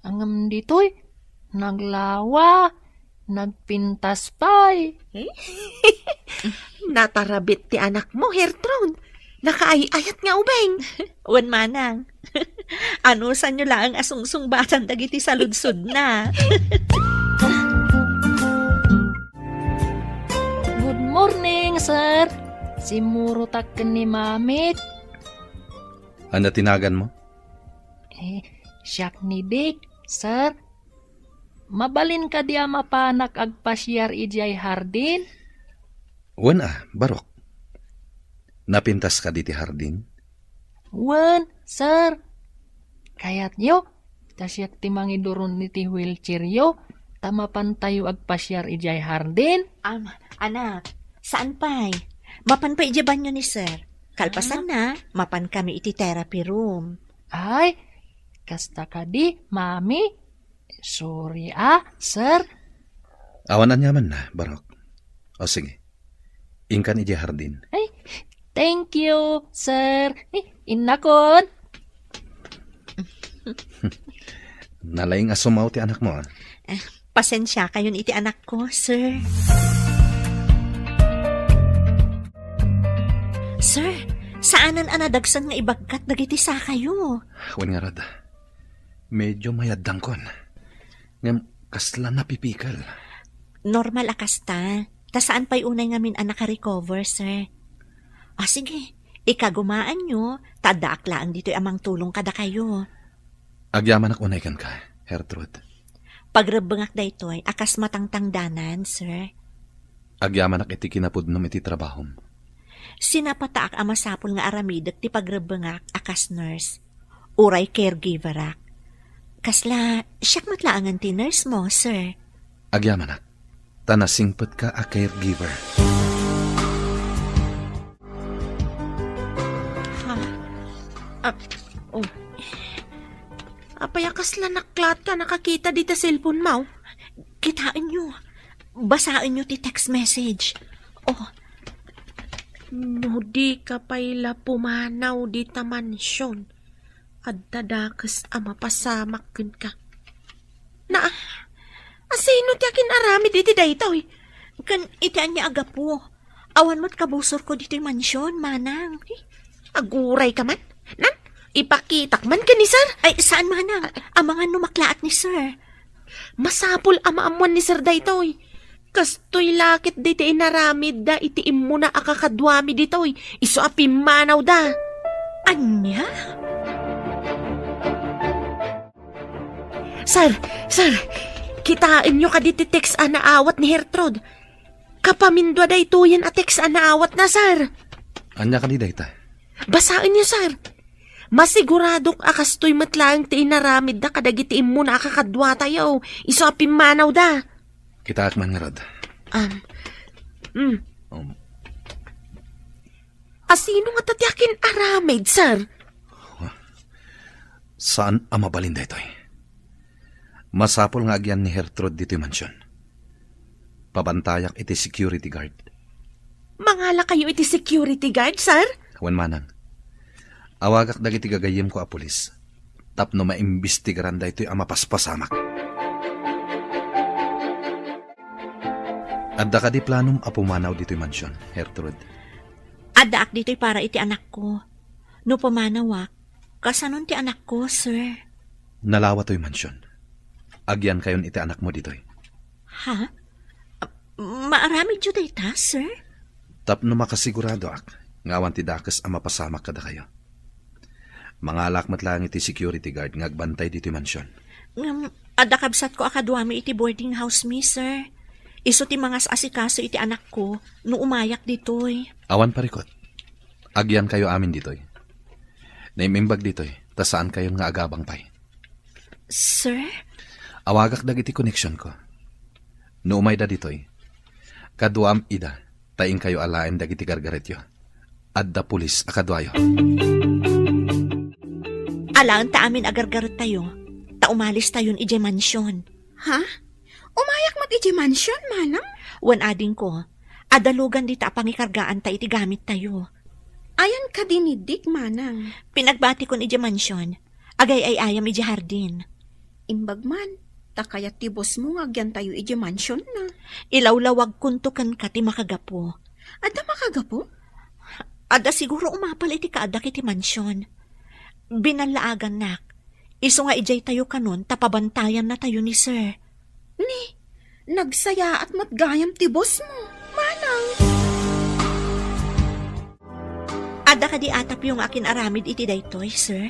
Ngem ditoy, naglawa, nagpintas pay. Natarabit ti anakmo, Gertrude. Nakaay-ayat nga ubing. Wen manang. Anusanyo laeng a sungsungbatan dagiti saludsodna. Good morning, sir. Simmurotak ken ni Mamit. Ania ti naganmo? Eh, siak ni Dick, sir. Mabalin kadi a mapanak agpasiar idiay hardin? Wen a, barok. Napintas kadi ti hardin? Wen, sir. Kayatyo, ta siak ti mangiduron iti wheelchairyo, ta mapantayo agpasiar idiay hardin? Am, anak, saan pay? Mapan pay idiay banyo ni sir. Kalpasanna, mapan kami iti therapy room. Ay, kasta kadi, mami? Sorry, ah, sir. Awan aniamanna, barok. O, sige. Inkan idiay hardin. Ay, thank you, sir. Eh, innakon. Nalaing a sumaw ti anakmo, ah. Eh, pasensiakayon iti anakko, sir. Sir, saanen a nadagsen nga ibagkat dagiti sakayo. Wen ngarud, medyo mayaddangkon. Ngem kasla napipikel. Normal a kasta. Ta saan pay unay ngamin a nakarecover, sir. Ah, sige. Ikagumaanyo, ta addaak laeng ditoy a mangtulong kadakayo. Agyamanak unay kenka, Gertrude. Pagrebbengak daytoy a kas matangtangdanan, sir. Agyamanak iti kinapudnom iti trabahom. Sinapataak a masapul nga aramidek ti pagrebbengak a kas nurse. Uray caregiverak. Kasla, siak met laengen ti nurse mo, sir. Agyamanak, ta nasingpetka a caregiver. Ha? Ah, oh. Apay a kasla naklaat ka nakakita dita cellphone mo? Kitaenyo. Basaenyo ti text message. Oh. No di ka pay la pumanaw dita mansion, adda dakes a mapasamak kenka. Na, asino ti akin-aramid iti daytoy? Ken iti ania a gapu? Awan met kabusorko ditoy mansion, manang. Aguray ka man? Nan, ipakitak man ken ni sir? Ay, saan, manang. Amangan no maklaat ni sir. Masapul a maammuan ni sir daytoy. Kastoy la ket dayta inaramidda iti immuna a kakaduami ditoy, isu a pimmanawda. Ania? Sir, sir, kitaenyo kadi ti text a naawat ni Gertrude? Kapamindua daytoyen a text a naawatna, sir. Ania kadi dayta? Basaenyo, sir. Masiguradok a kastoy met laeng ti inaramidda kadagiti immuna a kakaduatayo, isu a pimmanawda. Kitaak man ngarud. Um, mm. Um. Asino ngata ti akin-aramid, sir? Saan a mabalin daytoy. Masapul nga agyan ni Gertrude ditoy mansion. Pabantayak iti security guard. Mangalakayo iti security guard, sir? Wen, manang. Awagak dagiti gagayyemko a pulis tapno maimbestigaran daytoy a mapaspasamak. Adda kadi planom a pumanaw ditoy mansion, Gertrude? Addaak ditoy para iti anakko. No pumanawak, kasanon ti anakko, sir? Nalawa toy mansion. Agyankayon iti anakmo ditoy. Ha? Maaramidyo dayta, sir? Tapno makasiguradoak nga awan ti dakes a mapasamak kadakayo. Mangalak met laeng iti security guard nga agbantay ditoy mansion. Ngem, adda kabsatko a kaduami iti boarding house mi, sir. Isu ti mangas-asikaso iti anakko no umayak ditoy. Awan parikot. Agyankayo amin ditoy. Naim-imbag ditoy, ta saankayon nga agabang pay. Sir? Awagak dagiti koneksionko. No umayda ditoy, kaduam ida, ta inkayo alaen dagiti gargaretyo. Adda pulis a kaduayo. Alaen ta amin a gargarettayo, ta umalistayon idiay mansion. Ha? Umayak met idiay mansion, manang? Wen, adingko, adda lugan dita a pangikargaanta iti gamittayo. Ayan kadi ni Dick, manang? Pinagbatikon idiay mansion. Agay-ay-ayam idiay hardin. Imbag man, ta kayat ti boss mo nga agyantayo idiay mansion na. Ilawlawagkonto kenka ti makagapu. Adda makagapu? Adda siguro umapal iti kaaddak iti mansion. Binallaagannak. Isu nga idiay tayo kanon ta pabantayannatayo ni sir. Ni, nagsayaat met gayam ti boss mo, manang. Adda kadi atapyo nga akin-aramid iti daytoy, sir?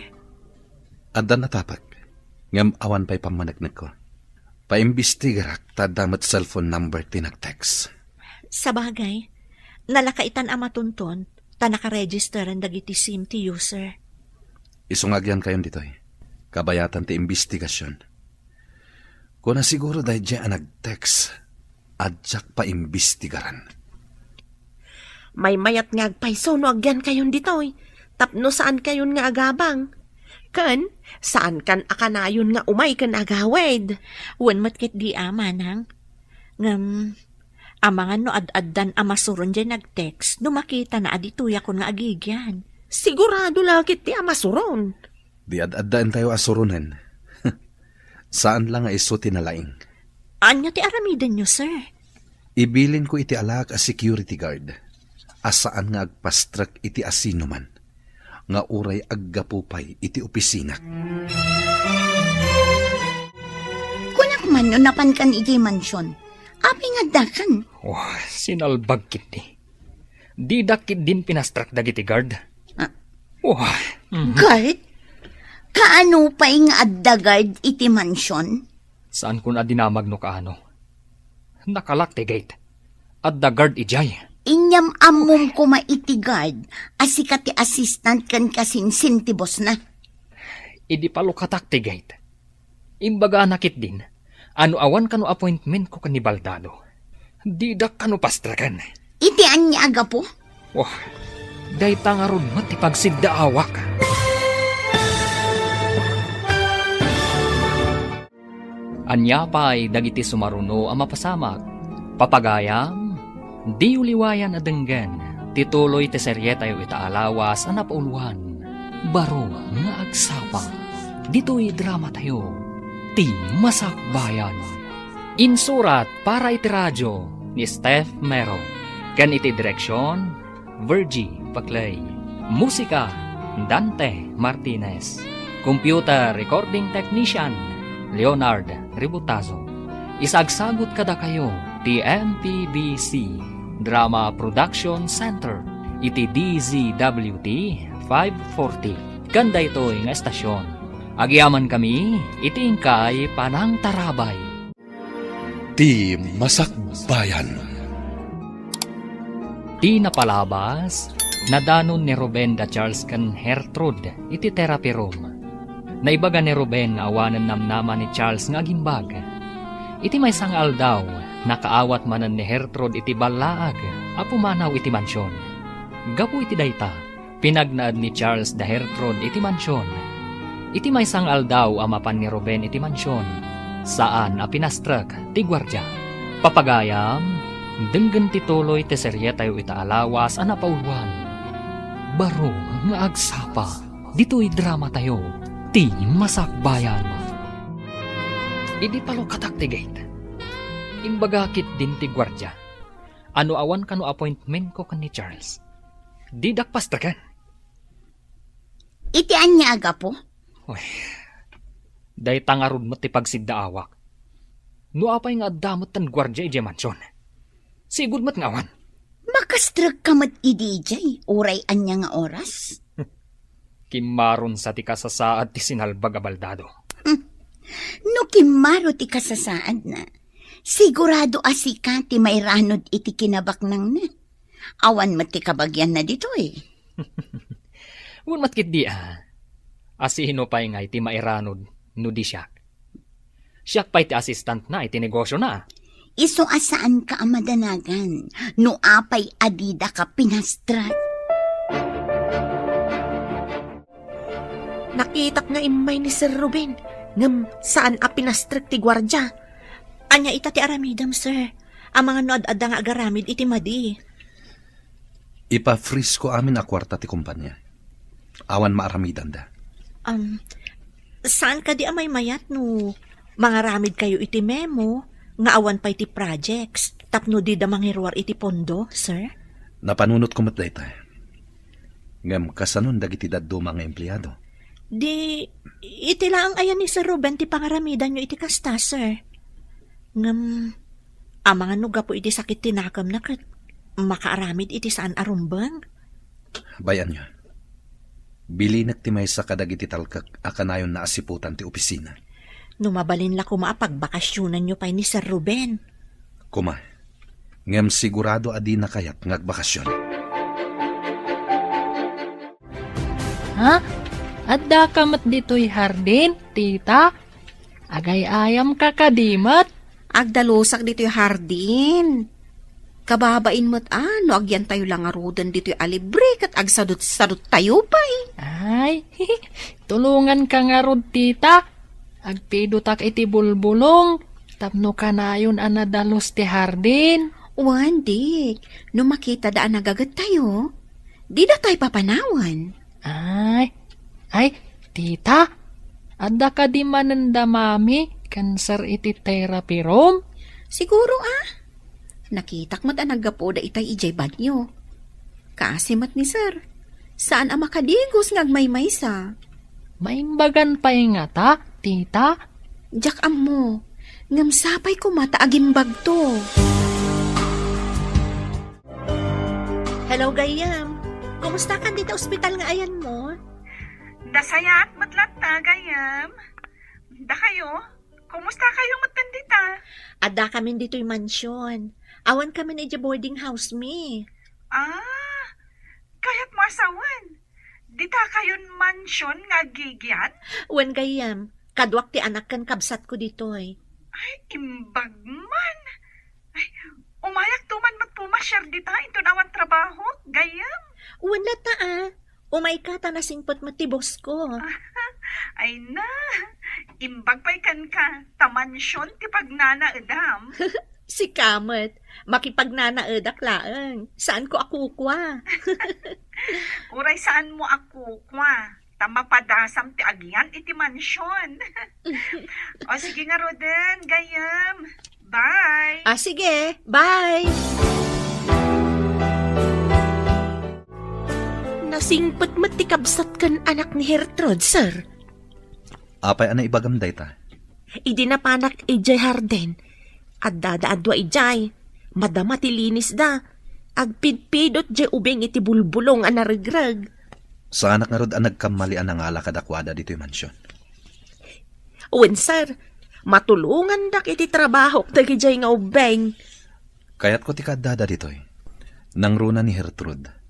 Adda natapek, ngem awan pay pammaneknekko. Paimbestigarak ta adda met cellphone number ti nag-text. Sabagay, nalakaitan a matunton ta nakaregisteren dagiti sim ti user. Isu nga agyankayon ditoy, kabayatan ti imbestigasion. Kuna siguro daydiay a nag-text, a diak paimbestigaran. Maymayat nga agpayso no agyankayon ditoy, tapno saankayon nga agabang. Ken, saankan a kanayon nga umay ken agawid. Wen met ketdi a, manang. Ngem, amangan no ad-addan a masuron diay nag-text no makitana a ditoyakon nga agigyan. Sigurado la ketdi a masuron. Di ad-addaentayo a suronen. Saan la nga isu ti nalaing. Ania ti aramidenyo, sir? Ibilinko iti alaak a security guard a saan nga agpastrek iti asinoman nga uray aggapu pay iti opisinak. Kunak man no napankan idiay mansion. Apay nga addakan? Oh, sinalbag ketdi. Didak ketdin pinastrek dagiti guard. Ah. Oh, mhm. Guard? Kaano pay nga adda guard iti mansion? Saankon a dinamag no kaano. Nakalak ti gate. Adda guard idiay. Inyam-ammom koma iti guard a sika ti assistant ken kasinsin ti bossna. Idi palukatak ti gate, imbagana ketdin a no awan kano appointmentko ken ni Baldado, didak kano pastreken. Iti ania a gapu? Wah, dayta ngarud met ti pagsiddaawak. Ania pay dagiti sumaruno a mapasamak? Papagayam, diyo liwayan a denggen ti tuloy ti serietayo ita a lawas a napauluan, Baro nga Agsapa. Ditoy dramatayo, Ti Masakbayan. Insurat para iti radio ni Steph Mero, ken iti direksion, Virgie Paclay. Musika, Dante Martinez. Computer recording technician, Leonard Ributazo. Isagsagut kadakayo ti M P B C Drama Production Center iti D Z W T five forty. Ken daytoy nga estasion, agyamankami iti inkay panangtarabay. Ti Masakbayan. Ti napalabas, nadanon ni Ruben da Charles ken Gertrude iti therapy room. Naibaga ni Ruben nga awanen namnama ni Charles nga agimbag. Iti maysa nga aldaw, nakaawat manen ni Gertrude iti ballaag a pumanaw iti mansion. Gapu iti dayta, pinagnaed ni Charles da Gertrude iti mansion. Iti maysa nga aldaw a mapan ni Ruben iti mansion, saan a pinastrek ti guardia. Papagayam, denggen ti tuloy ti serietayo ita a lawas a napauluan, Baro nga Agsapa. Ditoy dramatayo, Ti Masakbayan. Idi palukatak ti gate, imbaga ketdin ti guardia a no awan kano appointmentko ken ni Charles, didak pastreken. Iti ania a gapu? Uy, dayta ngarud met ti pagsiddaawak. No apay nga adda met ten guardia idiay mansion, sigud met nga awan. Makastrekka met idi idiay, uray ania nga oras? Kimmaron sa ti kasasaad ti sinalbag a baldado. Hmm. No kimmaro ti kasasaadna, sigurado a sika ti mairanod iti kinabaknangna. Awan met ti kabagianna ditoy. Wen met ketdi a. A sino pay ngay ti mairanod no di siak? Siak pay ti assistantna iti negosiona. Isu a saanka a madanagan no apay a didaka pinastrek. Nakitak nga immay ni Sir Ruben, ngem saan a pinastrek ti guardia. Ania ita ti aramidem, sir? Amangan no ad-adda nga agaramid iti madi. Ipa-freeze ko amin a kuarta ti kompania. Awan maaramidanda. Um, saan kadi a maymayat no mangaramidkayo iti memo nga awan pay ti projects tapno dida mangiruar iti pondo, sir? Napanunotko met dayta. Ngem kasanon dagiti dadduma nga empleado? Di, iti laeng aya ni Sir Ruben ti pangaramidanyo iti kasta, sir. Ngem, amangan no gapu iti sakit ti nakemna ket makaaramid iti saan a rumbeng? Bay-anyo. Bilinek ti maysa kadagiti talkek a kanayonna a siputan ti opisina. No mabalin la koma a pagbakasionanyo pay ni Sir Ruben. Koma, ngem sigurado a dina kayat nga agbakasion. Ha? Addaka met ditoy hardin, tita? Agay-ayamka kadi met? Agdalusak ditoy hardin. Kababain met a no agyantayo la ngaruden ditoy a libre ket agsadut-saduttayo pay. Ay, tulonganka ngarud, tita. Agpidotak iti bulbulong tapno kanayon a nadalus ti hardin. Wen, Dik, no makitada a nagagettayo, dida tay papanawen. Ay, ay, tita, adda kadi manen da mami ken sir iti therapy room? Siguro a. Nakitak met a naggapuda itay idiay banyo. Kaasi met ni sir. Saan a makadigos nga agmaymaysa. Maimbagan pay ngata, tita? Diak ammo. Ngem sapay koma ta agimbagto. Hello, gayyem. Kumusta kan dita ospital nga ayanmo? Nasayaat met latta, gayyem. Dakayo? Kumusta kayo met dita? Adda kamin ditoy mansion. Awan kamin idiay boarding house mi. Ah, kayatmo a sawen. Dita kayon mansion nga agigian? Wen gayyem, kaduak ti anak ken kabsatko ditoy. Ay, imbag man. Ay, umayak to man met pumasiar dita inton awan trabaho, gayyem? Wen latta a. Umayka ta nasingpet met ti bossko. Ay na, imbag pay kenka, ta mansion ti pagnanaedam. Sika met, makipagnanaedak laeng. Saanko a kukua. Uray saanmo a kukua, ta mapadasam ti agian iti mansion. O sige ngaruden, gayyem. Bye. Ah, sige. Bye. Nasingpet met ti kabsat ken anak ni Gertrude, sir. Apay a naibagam dayta? Idi napanak idiay hardin, addada a dua idiay. Madama ti linisda. Agpidpidot diay ubing iti bulbulong a naregreg. Saanak ngarud a nagkammali a nangala kadakuada ditoy mansion. Wen, sir, matulongandak iti trabahok dagidiay nga ubbing. Kayatko ti kaaddada ditoy. Nangruna ni Gertrude.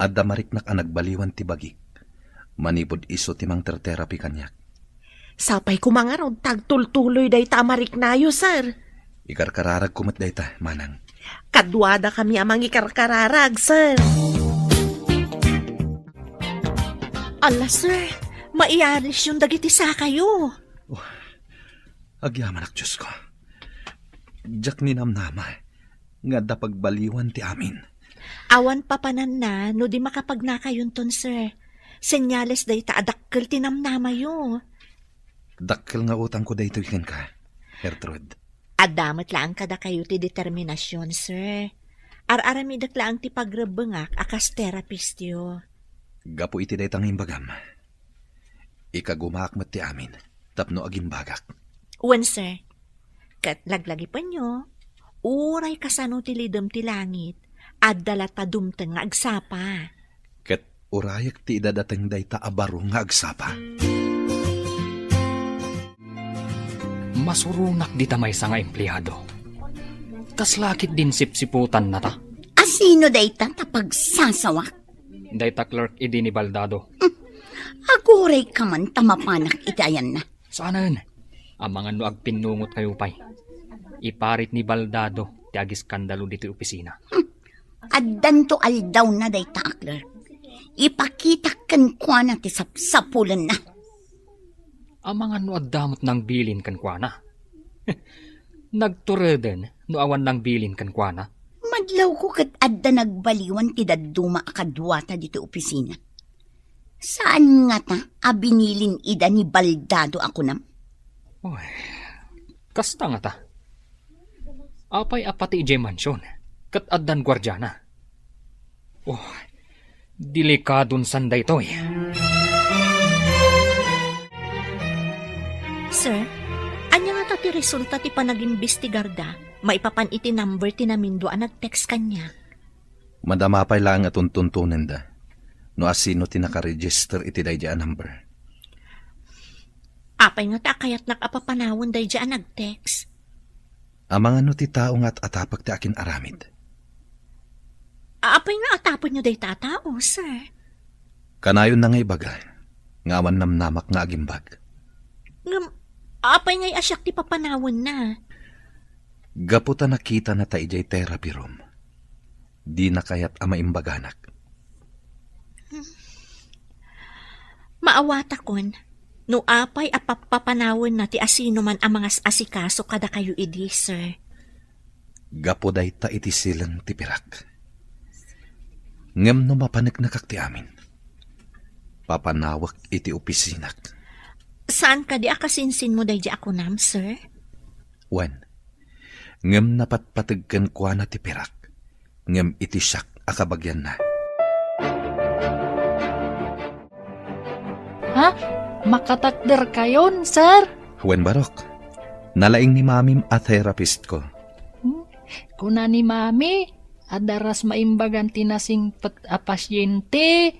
Adda mariknak a nagbaliwan ti bagik. Manipud isu ti mangter-therapy kaniak. Sapay koma ngarud ta agtultuloy dayta a mariknayo, sir. Ikarkararagko met dayta, manang. Kaduadakami a mangikarkararag, sir. Ala, sir, maiarisyon dagiti sakayo. Oh, agyamanak, Diosko. Diak ninamnama nga adda pagbaliwan ti amin. Awan papananna no di makapagnakayonton, sir. Senyales dayta a dakkel ti namnamayo. Dakkel nga utangko daytoy kenka, Gertrude. Adda met laeng kadakayo ti determinasion, sir. Ar-aramidek laeng ti pagrebbengak a kas therapistyo. Gapu iti dayta nga imbagam, ikagumaak met ti amin tapno agimbagak. Wen, sir. Ket laglagipenyo, uray kasano ti lidem ti langit, adda latta dumteng nga agsapa. Ket urayek ti idadateng dayta a baro nga agsapa. Masuronak dita maysa nga empleado. Kasla ketdin sipsiputanna ta. A sino dayta ta pagsasawak? Dayta clerk idi ni Baldado. Hmm. Aguray ka man ta mapanak iti ayanna. Saanen. Amangan no agpinnungot kayo pay. Iparit ni Baldado ti agiskandalo ditoy opisina. Hmm. Addanto aldawna dayta a clerk. Ipakitak kenkuana ti sapsapulenna. Amangan no adda met nangbilin kenkuana. Nagtureden no awan nangbilin kenkuana. Madlawko ket adda nagbaliwan ti dadduma a kaduata ditoy opisina. Saan ngata a binilin ida ni Baldado a kunam? Oy, kasta ngata. Apay a pati idiay mansion, ket addan guardiana. Oh, delikadon san daytoy. Sir, ania ngata ti resulta ti panagimbestigarda maipapan iti number ti namindua a nag-text kaniak? Madama pay laeng a tuntuntonenda no asino ti nakaregister iti daydiay a number. Apay ngata a kayatnak a papanawen daydi a nag-text? Amangan no ti tao nga at-atapek ti akin-aramid. Apay nga atapenyo dayta a tao, sir? Kanayon na nga ibaga nga awan namnamak nga agimbag. Ngem, apay ngay a siak ti papanawenna? Gapu ta nakitana ta idiay therapy room. Dina kayat a maimbaganak. Maawatakon no apay a pappapanawenna ti asinoman a mangas-asikaso kadakayo idi, sir. Gapu dayta iti silen ti pirak. Ngem no mapaneknekak ti amin, papanawek iti opisinak. Saan kadi a kasinsinmo daydi a kunam, sir? Wen, ngem napatpateg kenkuana ti pirak, ngem iti siak a kabagianna. Ha? Makatakderkayon, sir? Wen, Barok. Nalaing ni Mamim a therapist ko. Hmm? Kuna ni Mami, adda ras maimbagan ti nasingpet a pasyente.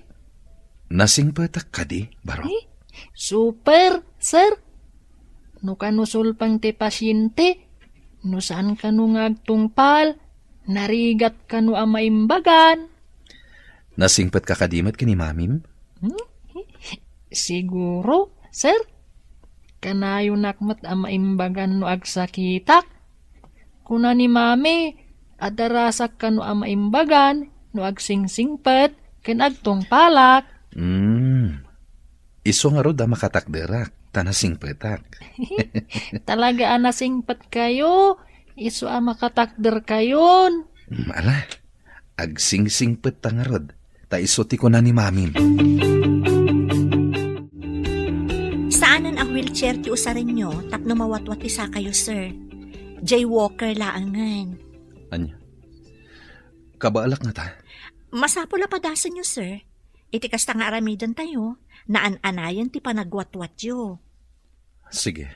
Nasingpetak kadi, Barok? Eh, super, sir. No kano sulpeng ti pasyente, no saan kano nga agtungpal, narigat kano a maimbagan. Nasingpetka kadi met ken ni Mamim? Hmm? Siguro, sir. Kanayonak met a maimbagan no agsakitak. Kuna ni Mami, adda rasak kano a maimbagan no agsingsingpet ken agtungpalak. Hmm. Isu ngarud a makatakderak, ta nasingpetak. Talaga a nasingpetkayo, isu a makatakderkayon. Hmm, ala, agsingsingpetta ngarud, ta isu ti kuna ni Mamim. Saanen a wheelchair ti usarenyo tapno mawatwat ti sakayo, sir. Jaywalker laengen. Ania? Kabaalak ngata? Masapul a padasenyo, sir. Iti kasta nga aramidentayo, naan-anayen ti panagwatwatyo. Sige,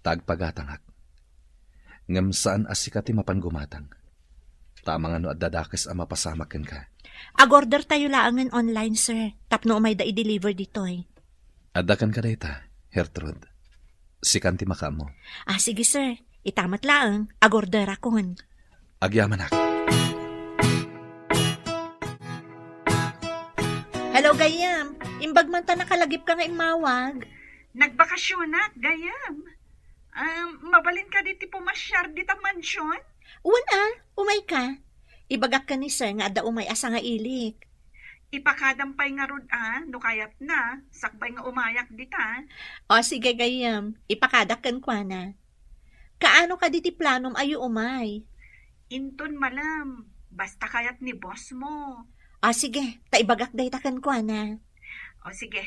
ta agpagatangak. Ngem saan a sika ti mapan gumatang. Ta amangan no adda dakes a mapasamak kenka. Agordertayo laengen online, sir, tapno umayda i-deliver ditoy. Adda kenka dayta, Gertrude. Sikan ti makaammo. Ah, sige, sir. Ita met laeng, agorderakon. Agyamanak. Hello, gayyem. Imbag man ta nakalagipka nga immawag. Nagbakasionak, gayyem. Um, mabalin kadi ti pumasiar dita mansion? Wen a, umayka. Ibagak ken ni sir nga adda umay a sangailik. Ipakadam pay ngarud a, no kayatna, sakbay nga umayak dita. O, sige, gayyem. Ipakadak kenkuana. Kaano kadi ti planom a umay? Inton malem, basta kayat ni boss mo. O, sige, ta ibagak dayta kenkuana. O, sige.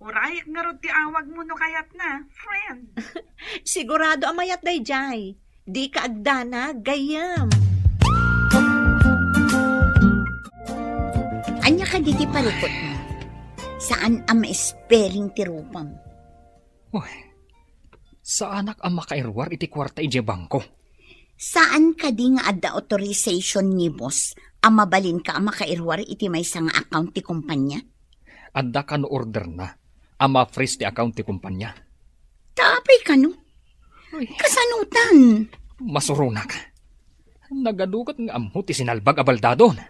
Urayek ngarud ti awagmo no kayatna, friend. Sigurado a mayat daydiay. Dika agdanag, gayyem. Ania kadi ti parikutmo? Saan a ma-spelling ti rupam. Uy, saanak a makairuar iti kuarta idiay bangko. Saan kadi nga adda authorization ni boss a mabalinka a makairuar iti maysa nga account ti kumpanya? Adda kano orderna a ma-freeze ti account ti kumpanya. Ta apay kano? Uy. Kasanotan? Masuronak. Nagadukat nga ammo ti sinalbag a baldadon.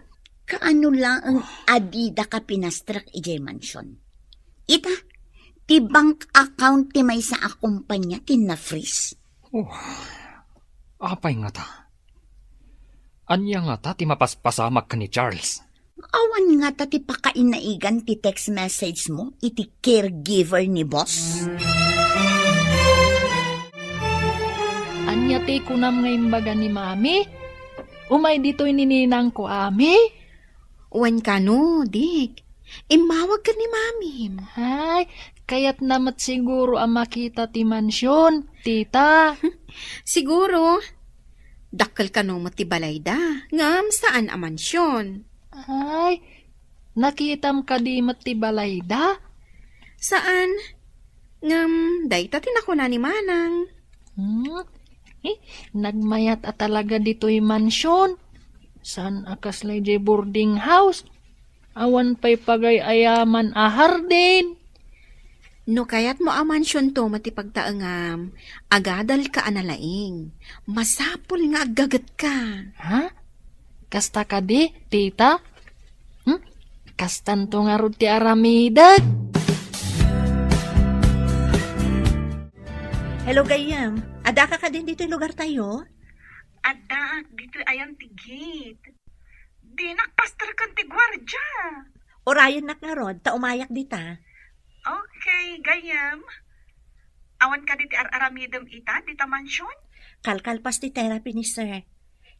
Kaano laeng a didaka pinastrek idiay mansion? Ita, ti bank account ti maysa a kumpanya ti na-freeze. Oh, apay ngata? Ania ngata ti mapaspasamak ken ni Charles? Awan ngata ti pakainaigan ti text message mo iti caregiver ni boss? Ania ti kunam nga imbaga ni Mami? Umay ditoy ni ninangko, Ami? Wen kano, Dik. Immawag ken ni Mamim. Ay, kayatna met siguro a makita ti mansion, tita. Siguro. Dakkel kano met ti balayda, ngem saan a mansion. Ay, nakitam kadi met ti balayda? Saan. Ngem dayta ti nakuna ni Manang. Hmm? Eh, nagmayat a talaga ditoy mansion. Saan a kasla idiay boarding house? Awan pay pagay-ayaman a hardin. No kayatmo a mansionto met ti pagtaengam, agadalka a nalaing. Masapul nga aggagetka. Ha? Kasta kadi, tita? Hmm? Kastanto ngarud ti aramidek? Hello, gayyem. Addaka kadin ditoy lugartayo? Addaak ditoy ayan ti gate. Dinak pasterken ti guardia. Urayennak ngarud, ta umayak dita. Okay, gayyem. Awan kadi ti ar-aramidem ita, dita mansion? Kalkalpas ti therapy ni sir.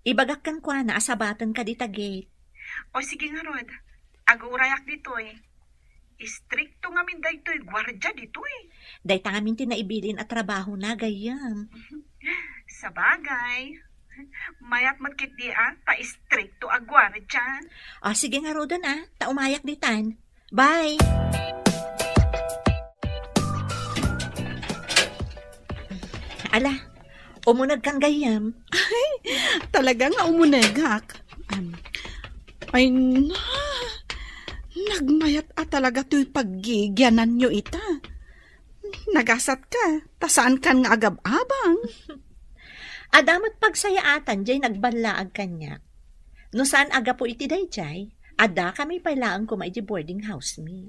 Ibagak kenkuana a sabatenka dita gate. O sige ngarud, agurayak ditoy. Istrikto ngamin daytoy guardia ditoy. Dayta ngamin ti naibilin a trabahona, gayyem. Sabagay. Mayat met ketdi a, ta istrikto a guardia. O, sige ngaruden a, ta umayak ditan. Bye! Ala, umunegkan gayyem. Ay, talaga nga umunegak. Am, ay, na, nagmayat a talaga toy paggigiananyo ita. Nagasatka, ta saankan nga agab-abang. Adda met pagsayaatan jay nagballaag kaniak. No saan a gapu iti dayjay, addakami pay laeng koma iti boarding house mi.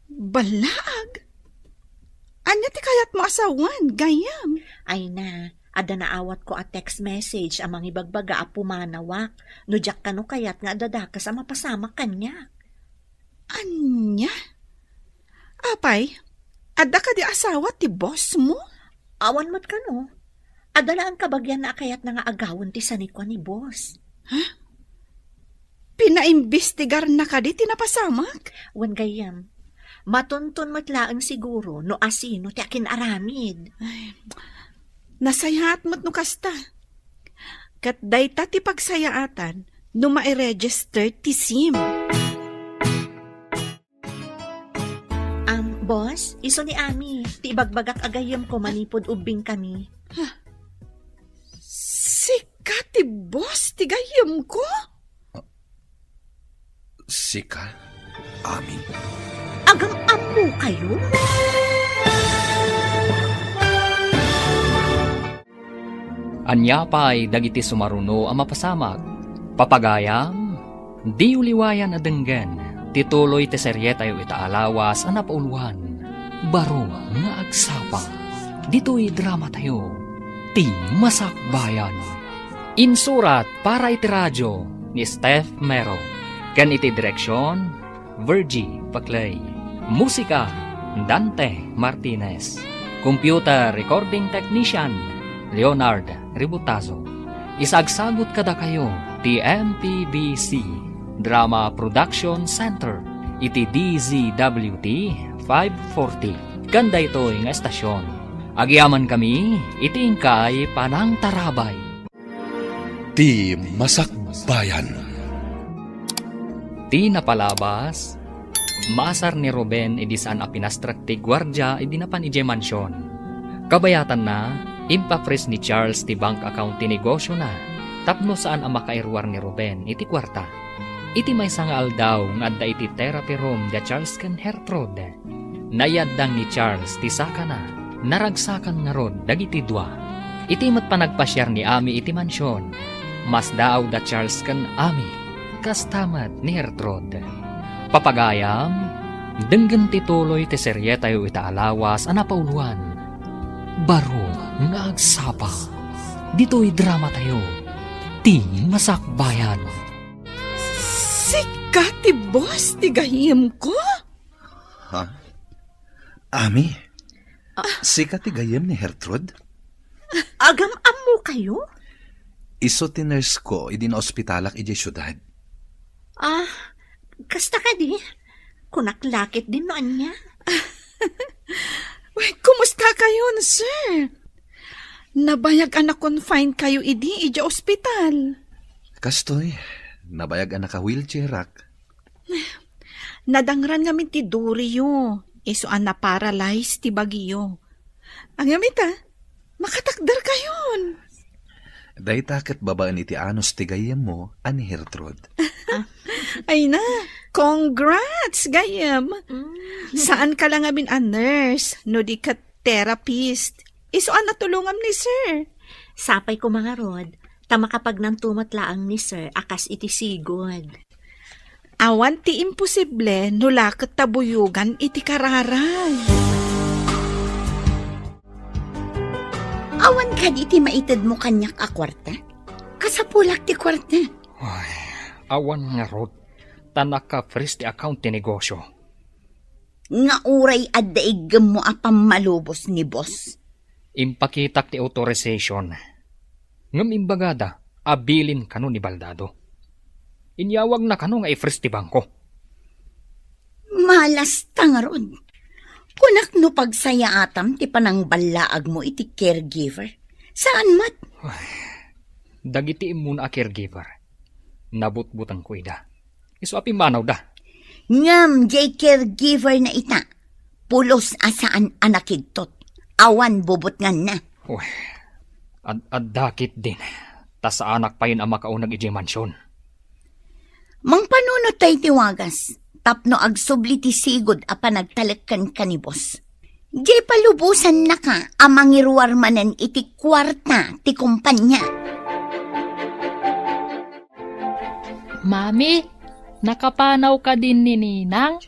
Ballaag? Ania ti kayatmo a sawen, gayyem? Ay na, adda naawatko a text message a mangibagbaga a pumanawak no diak kano kayat nga adda dakes a mapasamak kaniak. Ania? Apay, adda kadi asawa ti boss mo? Awan met kano. Adda laeng kabagianna a kayatna nga agawen ti sanikua ni boss. Ha? Pinaimbestigarna kadi ti napasamak? Wen gayyem, matunton met laeng siguro no asino ti akin-aramid. Ay, nasayaat met no kasta. Ket dayta ti pagsayaatan no mairegister ti sim. Am, boss, isu ni Ami, ti ibagbagak a gayyemko manipud ubbingkami. Sika ti boss ti gayyemko? Sika, Ami? Agam-ammokayo? Ania pay dagiti sumaruno a mapasamak? Papagayam, diyo liwayan a denggen ti tuloy ti serietayo ita a lawas a napauluan, Baro nga Agsapa. Ditoy dramatayo, Ti Masakbayan. Insurat para iti radio ni Steph Mero, ken iti direksion, Virgie Paclay. Musika, Dante Martinez. Computer recording technician, Leonard Ributazo. Isagsagut kadakayo ti M P B C Drama Production Center iti D Z W T five forty. Ken daytoy nga estasion, agyamankami iti inkay panangtarabay. Ti Masakbayan. Ti napalabas, maasar ni Ruben idi saan a pinastrek ti guardia idi napan idiay mansion. Kabayatanna, impapris ni Charles ti bank account ti negosiona tapno saan a makairuar ni Ruben iti kuarta. Iti maysa nga aldaw nga adda iti therapy room da Charles ken Gertrude, naiaddang ni Charles ti sakana, naragsakan ngarud dagiti dua. Iti met panagpasiar ni Ami iti mansion, masdaaw da Charles ken Ami, kasta met ni Gertrude. Papagayam, denggen ti tuloy ti serietayo ita a lawas a napauluan, Baro nga Agsapa. Ditoy dramatayo, Ti Masakbayan. Sika ti boss ti gayyemko? Ha? Ami? Ah. Sika ti gayyem ni Gertrude? Agam-ammokayo? Isu ti nurse ko idi naospitalak idiay siudad. Ah, kasta kadi? Kunak la ketdin no ania. Uy, kumusta kayon, sir? Nabayag a na-confine kayo idi idiay ospital. Kastoy, nabayag a naka-wheelchairak. Nadangran ngamin ti duriyo, isu a na-paralyze ti bagiyo. Ngem ita, makatakderkayon. Dayta ket babaen iti anus ti gayyemmo a ni Gertrude. Ah. Ay na, congrats, gayyem. Mm. Saan ka lang amin a nurse, no di ka therapist. Isu a natulongam ni sir. Sapay ko mangarod, ta makapagnanto met laeng ni sir a kas iti sigud. Awan ti imposible no la ket ta buyogan iti kararay. Awan kadi ti maitedmo kaniak a kuarta? Kasapulak ti kuarta. Ay, awan ngarud, ta naka-freeze ti account ti negosyo. Nga uray adda iggemmo a pammalubos ni boss. Impakitak ti authorization. Ngem imbagada a bilin kano ni Baldado. Inyawagna kano nga i-freeze ti bangko. Malasta ngarud. Kunak no pagsayaatam ti panangballaagmo iti caregiver. Saan met? Ay, dagiti immuna a caregiver, nabutbutengko ida. Isu a pimmanawda. Ngem diay caregiver na ita, pulos a saan a nakigtot. Awan bubutnganna. Uy, ad-adda ketdin, ta saanak payen a makauneg idiay mansion. Mangpanunot tayo ti wagas, tapno agsubli ti sigud a panagtalek kenka ni boss. Diay palubosannaka a mangiruar manen iti kuarta ti kumpanya. Mami, nakapanaw kadin ni Ninang?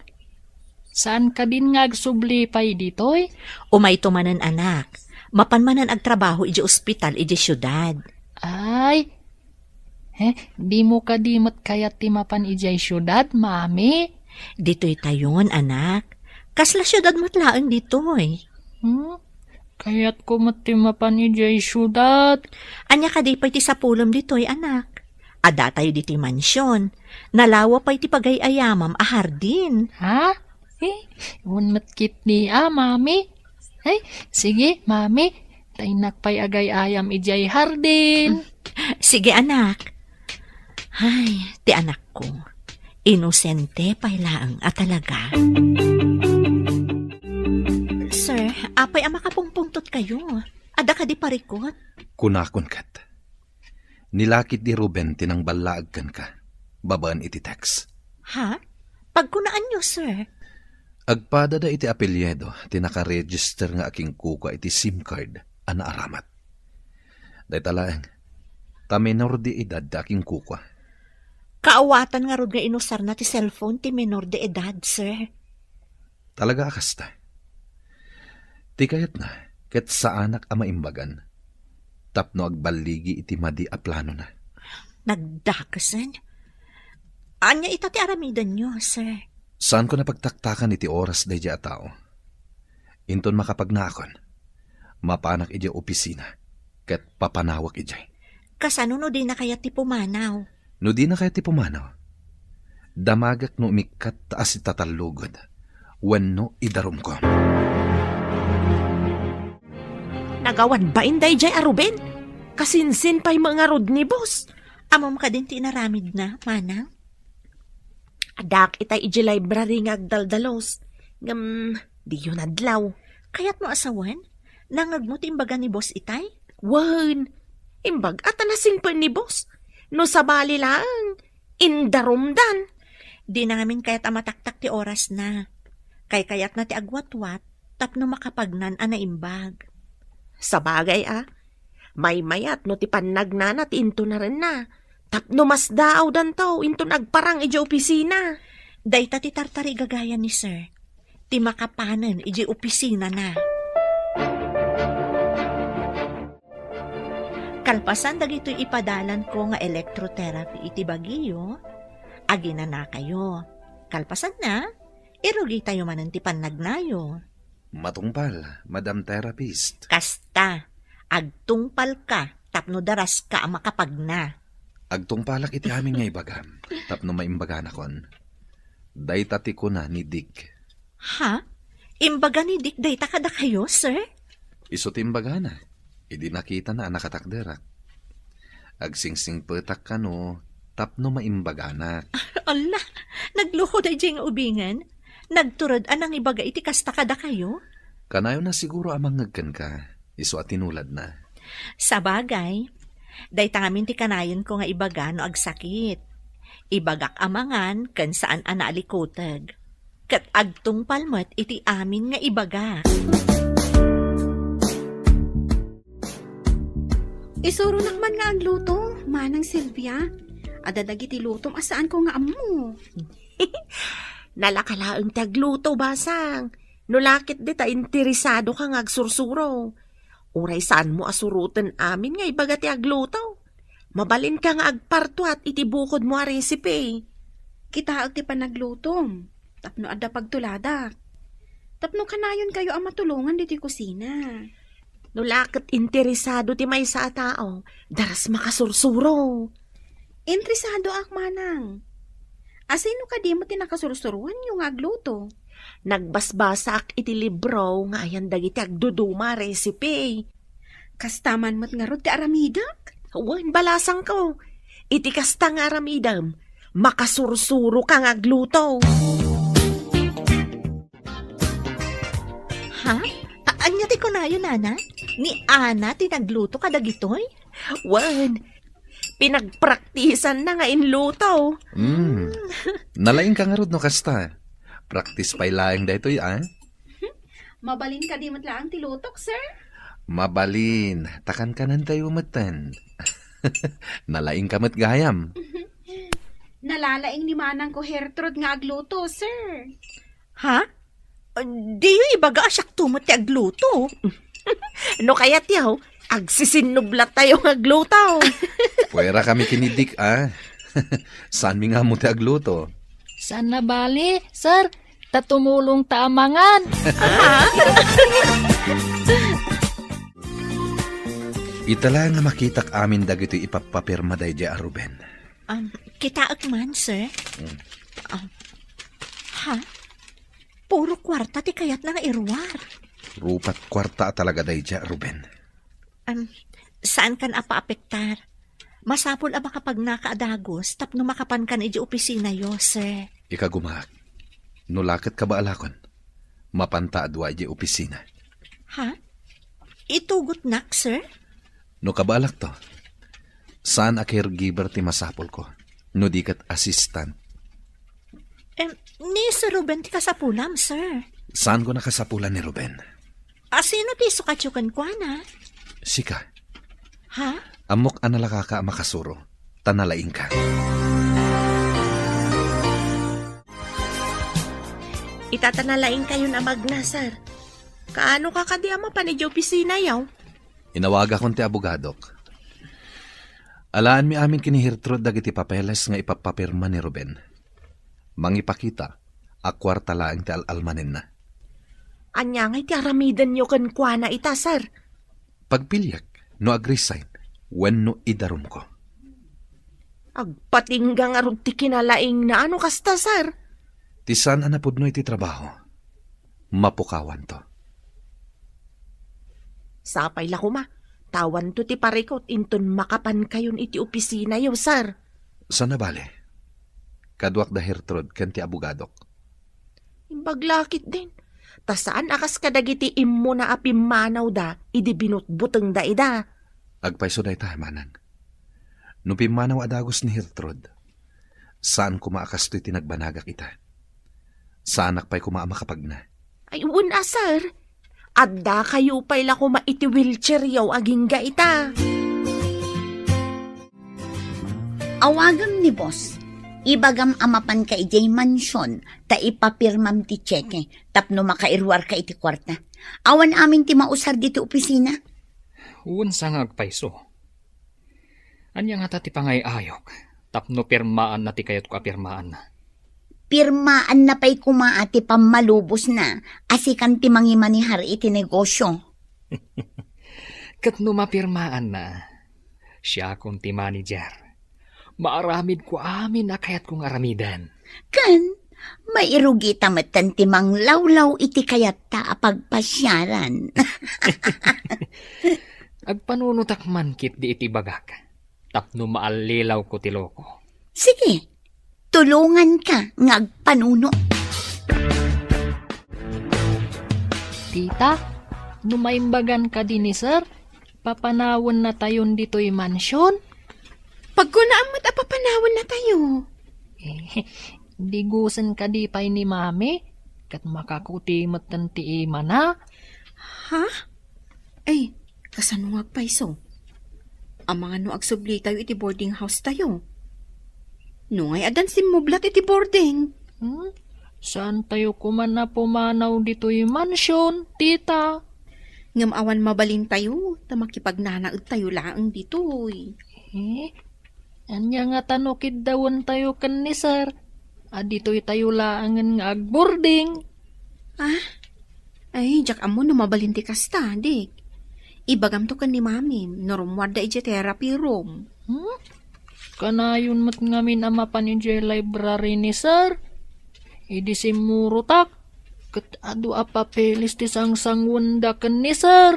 Saan kadin nga agsubli pay ditoy? Umayto manen, anak. Mapan manen agtrabaho idiay ospital idiay siudad. Ay, eh, dimo kadi met kayat ti mapan idiay siudad, Mami? Ditoy tayon, anak. Kasla siudad met laeng ditoy. Hmm? Kayatko met ti mapan idiay siudad. Ania kadi pay ti sapulem ditoy, anak? Adda tayo ditoy mansion. Nalawa pay ti pagay-ayamam a hardin. Ha? Eh, wen met ketdi a, Mami. Ay, sige, Mami. Ta innak pay agay-ayam idiay hardin. Sige, anak. Ay, ti anakko. Inosente pay laeng a talaga. Sir, apay a makapungpungtot kayo? Adda kadi parikot? Kunakon ket. Ni la ketdi Ruben ti nangballaag kenka, babaen iti text. Ha? Pagkunaanyo, sir? Agpadada iti apelyido ti nakaregister nga akinkukua iti SIM card a naaramat. Dayta laeng, ta menor de edad ti akinkukua. Kaawatan ngarud nga inusarna ti cellphone ti menor de edad, sir. Talaga a kasta. Ti kayatna, ket saanak a maimbagan, tapno agballigi iti madi a planona. Nagdakesen? Ania ita ti aramidenyo, sir? Saanko napagtaktakan iti oras daydiay a tao. Inton makapagnaakon, mapanak idiay opisina, ket papanawak idiay. Kasano no dina kayat ti pumanaw? No dina kayat ti pumanaw, damagak no umikkat ta asitatallogen wenno idarumko. Nagawan bain daydiay a Ruben? Kasinsin pay met ngarud ni boss. Ammom kadin ti inaramidna, manang? Addaak itay idiay library nga agdaldalos. Ngem, diyo nadlaw. Kayatmo a sawen? Nangngegmo ti imbaga ni boss itay? Wen, imbag-at a nasingpet ni boss. No sabali laeng, indarumdan. Dina ngamin kayat a mataktak ti orasna. Kaykayatna ti agwatwat tapno makapagnan a naimbag. Sabagay a, maymayat no ti pannagnana ti intunarenna, tapno masdaawdanto inton agparang idiay opisina. Dayta ti tartarigagayan ni sir, ti makapanen idiay opisinana. Kalpasan dagitoy ipadalanko nga electrotherapy iti bagiyo, aginanakayo. Kalpasanna, irugitayo manen ti pannagnayo. Matungpal, Madam Therapist. Kasta, agtungpalka tapno daraska a makapagna. Agtungpalak iti amin nga ibagam, tapno maimbaganakon. Dayta ti kuna ni Dick. Ha? Imbaga ni Dick dayta kadakayo, sir? Isu ti imbagana. Idi nakitana a nakatakderak. Agsingsingpetak kano tapno maimbaganak. Ala, nagluko daydiay nga ubingen. Nagtured a nangibaga iti kasta kadakayo? Kanayon a siguro a mangngeg kenka, isu a tinuladna. Sabagay, dayta ngamin ti kanayon ko nga ibaga no agsakit. Ibagak a mangan ken saan a naalikuteg. Ket agtungpal met iti amin nga ibaga. Isuronak man nga agluto, Manang Silvia. Adda dagiti lutom a saanko nga ammo. Nalaka laeng ti agluto, basang. No la ket dita interesado ka nga agsursuro. Uray saanmo a suroten amin nga ibaga ti agluto. Mabalinka nga agpartuat iti bukodmo a recipe. Kitaek ti panaglutom, tapno adda pagtuladak. Tapno kanayonkayo a matulongan ditoy kusina. No la ket interesado ti maysa a tao, daras makasursuro. Interesadoak, Manang. Asino kadi met ti nakasursuroanyo nga agluto? Nagbasbasaak iti libro nga ayan dagiti agduduma a recipe. Kasta man met ngarud ti aramidek? Wen, balasangko. Iti kasta nga aramidem, makasursuroka nga agluto. Ha? A-, ania ti kunayo, Nana? Ni Ana ti nagluto kadagitoy? Wen, pinagpraktisanna nga inluto. Mm. Nalaingka ngarud no kasta. Practice pay laeng daytoy, a? Mabalin kadi met laeng ti lutok, sir? Mabalin. Ta kankanentayo metten. Nalaingka met gayam. Nalalaing ni Manangko Gertrude nga agluto, sir. Ha? Diyo ibaga a siakto met ti agluto. No kayatyo, agsisinnublatayo nga agluto. Puwera kami ken ni Dick, a. Saanmi nga ammo ti agluto. Saan a bale, sir. Ta tumulong ta a mangan. Ita la nga makitak amin dagitoy ipappapirma daydiay a Ruben. Um, kitaek man, sir. Mm. Um, ha? Puro kuarta ti kayatna nga iruar. Rupat kuarta a talaga daydiay a Ruben. Um, saankan a paapektar. Masapul a makapagnaka a dagus tapno makapankan idiay opisinayo, sir. Ikagumaak. No la ket kabaalakon, mapanta a dua idiay opisina. Ha? Itugotnak, sir? No kabaalakto, saan a caregiver ti masapulko, no di ket assistant. Em, ni Sir Ruben ti kasapulam, sir. Saanko a kasapulan ni Ruben? Asino ti isukatyo kenkuana? Sika. Ha? Ammok a nalakaka a makasuro, ta nalaingka. Ita ta nalaingkayon a magna, sir. Kaano ka kadi a mapan idiay opisinayo? Inawagakon ti abogadok. Alaenmi amin ken ni Gertrude dagiti papeles nga ipappapirma ni Ruben. Mangipakita a kuarta laeng ti al-almanenna. Ania ngay ti aramidenyo kenkuana ita, sir? Pagpiliek no ag-resign wenno idarumko. Agpatingga ngarud ti kinalaingna no kasta, sir. Ti saan a napudno iti trabaho, mapukawanto. Sapay la koma, ta awanto ti parikut inton makapankayon iti opisinayo, sir. Saan a bale. Kaduak da Gertrude ken ti abogadok. Imbag la ketdin, ta saan a kas kadagiti immuna a pimmanawda idi binutbutengda ida. Agpayso dayta, manang. No pimmanaw a dagus ni Gertrude, saan koma a kastoy ti nagbanagak ita. Saanak pay koma a makapagna. Ay, wen a, sir. Addakayo pay la koma iti wheelchairyo agingga ita. Awagem ni boss. Ibagam a mapanka idiay mansion ta ipapirmam ti tseke tapno makairuarka iti kuarta. Awan amin ti mausar ditoy opisina. Wen sa nga agpayso. Ania ngata ti pangay-ayok tapno pirmaanna ti kayatko a pirmaanna? Pirmaanna pay koma a ti pammalubosna a sikan ti mangimanehar iti negosio. Ket no mapirmaanna, siakon ti manager. Maaramidko amin a kayatko nga aramiden. Ken, mairugita metten ti manglawlaw iti kayatta a pagpasiaran. Agpanunotak man ketdi iti bagak, tapno maallilawko ti loko. Sige, tulonganka nga agpanuno. Tita, no maimbagan kadi ni Sir, papanawennatayon ditoy mansion? Pagkunaan met a papanawennatayo. Digusen kadi pay ni Mami, ket makakuti metten ti imana. Ha? Ay, kasano nga agpayso? Amangan no agsublitayo iti boarding house tayo. No ngay addan simmublat iti boarding? Hmm? Saan tayo kuman a pumanaw ditoy mansion, tita? Ngem awan mabalintayo, ta makipagnanaed tayo laeng ditoy. Eh? Ania ngata no kiddawentayo ken ni Sir? A ditoy tayo laengen nga agboarding. Ah? Ay, diak ammo no mabalin ti kasta, Dik. Ibagamto ken ni Mami no rummuarda idiay therapy room. Hmm? Kanayon met ngamin a mapan idiay library ni Sir. Idi simmurotak, ket adu a papeles ti sangsanguenda ken ni Sir.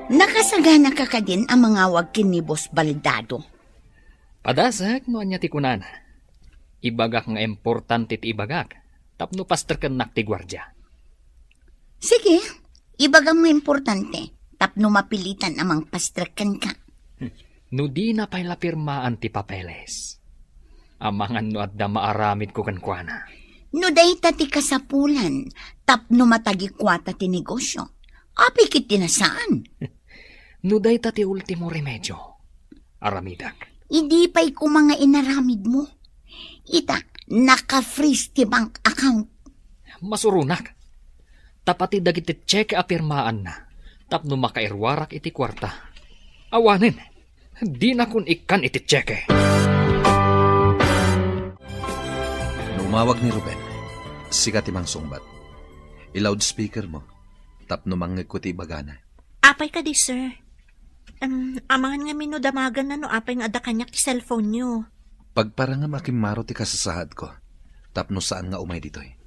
Nakasaganaka kadin a mangawag ken ni Boss Baldado? Padasek no ania ti kunana. Ibagak nga importante ti ibagak tapno pastrekennak ti guardia. Sige, ibagam nga importante tapno mapilitan a mangpastrek kenka. No dina pay la pirmaan ti papeles, amangan no adda maaramidko kenkuana. No dayta ti kasapulan tapno matagikuata ti negosio, apay ket ti nasaan? No dayta ti ultimo remedio, aramidek. Idi pay koma nga inaramidmo. Ita, naka-freeze ti bank account. Masuronak. Ta pati dagiti cheque a pirmaanna tapno makairuarak iti kuarta. Awanen, dinakon ikkan iti cheque. No umawag ni Ruben, sika ti mangsungbat. I-loudspeaker mo tapno mangngegko ti ibagana. Apay kadi, sir? Em, amangan ngamin no damagenna no apay nga adda kaniak ti cellphone-yo. Pagparangem a kimmaro ti kasasaadko tapno saan nga umay ditoy.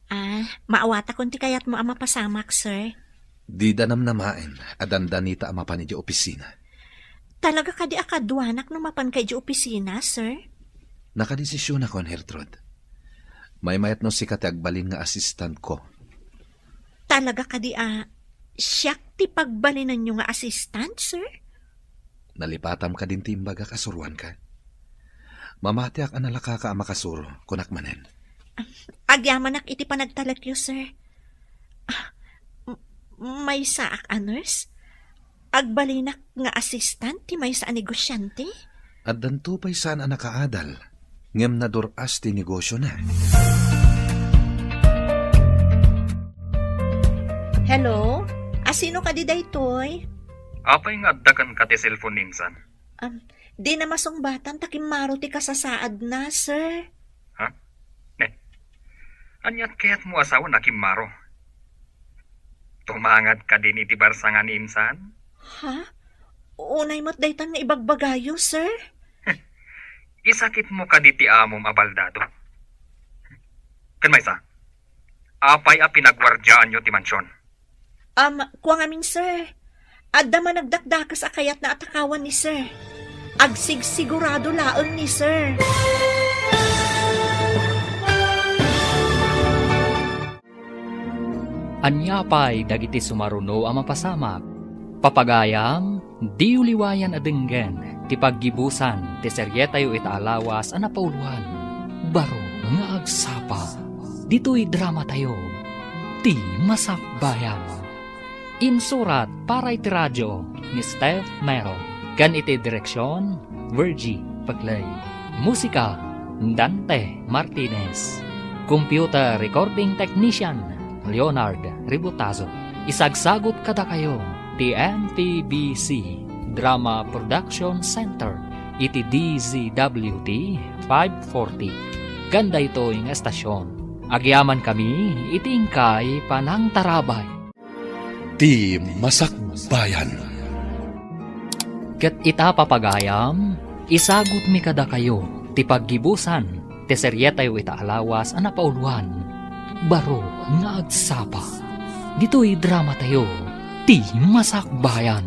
Ah, maawatakon ti kayatmo a mapasamak, sir. Dida namnamaen a dandanita a mapan idiay opisina. Talaga kadi a kaduanak no mapanka idiay opisina, sir? Nakadesisionakon, Gertrude. Maymayat no sika ti agbalin nga assistant-ko. Talaga kadi a siak ti pagbalinanyo nga assistant, sir? Nalipatam kadin ti imbagak a suroanka? Mamatiak a nalakaka a makasuro, kunak manen. Agyamanak iti panagtalekyo, sir. Ah, m-, maysaak a nurse? Agbalinak nga assistant ti maysa a negosiante? Addanto pay saan a nakaadal, ngem nadur-as ti negosiona. Hello? Asino kadi daytoy? Apay nga adda kenka ti cellphone ni insan? Um, di na masungbatan ta kimmaro ti kasasaadna, sir. Ha? Ne? Aniat kayatmo a sawen a kimmaro? Tumangad kadin iti barsangan ni insan? Ha? Unay met daytan nga ibagbagayo, sir? Isakitmo kadi ti amom a baldado? Ken maysa, apay a pinaguardiaanyo ti mansion? Um, kua ngamin, sir. Adda man nagdakdakes a kayatna a takawan ni sir. Agsigsigurado laeng ni sir. Ania pay dagiti sumaruno a mapasamak? Papagayam, diyo liwayan a denggen ti paggibusan ti serietayo ita a lawas a napauluan, Baro nga Agsapa. Ditoy dramatayo, Ti Masakbayan. Insurat para iti radio ni Steph Mero, ken iti direksion, Virgie Paclay. Musika, Dante Martinez. Computer recording technician, Leonard Ributazo. Isagsagut kadakayo ti M P B C Drama Production Center iti D Z W T five forty. Ken daytoy nga estasion, agyamankami iti inkay panangtarabay. Ti Masakbayan. Ket ita, papagayam, isagutmi kadakayo ti paggibusan ti serietayo ita a lawas a napauluan, Baro nga Agsapa. Ditoy dramatayo, Ti Masakbayan.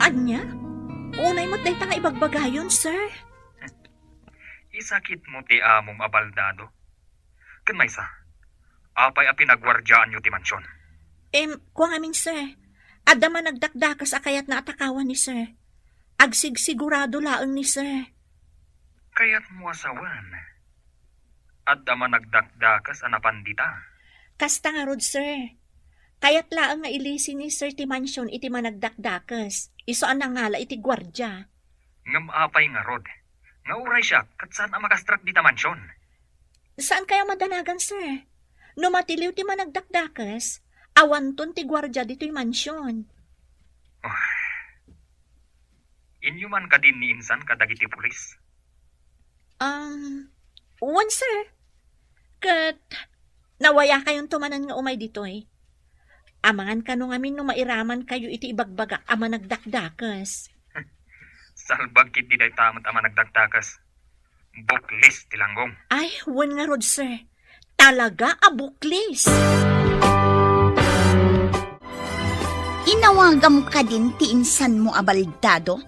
Ania? Unay met dayta nga ibagbagayon, sir. Isakitmo ti amom a baldado? Ken maysa, apay a pinaguardiaanyo ti mansion? Em, kua ngamin, sir. Adda man nagdakdakes a kayatna a takawan ni sir. Agsigsigurado laeng ni Sir. Kayatmo a sawen, adda managdakdakes a napan dita? Kasta ngarud, Sir. Kayat laeng nga ilisi ni Sir ti mansion iti managdakdakes. Isu a nangala iti guardia. Ngem apay ngarud? Nga uray siak, ket saan a makastrak dita mansion? Saan kayo madanagan, sir? No matiliw ti managdakdakes, awanton ti guardia ditoy mansion. Ah. Inyo man kadin ni insan kadagiti pulis? Um, wen, sir. Ket nawayakayonto manen nga umay ditoy. Amangan kano ngamin no mairaman kayo iti ibagbagak a managdakdakes. Salbag ketdi dayta met a managdakdakes. Buklis ti langgong. Ay, wen ngarud, sir. Talaga a buklis. Inawagam kadin ti insanmo a baldado?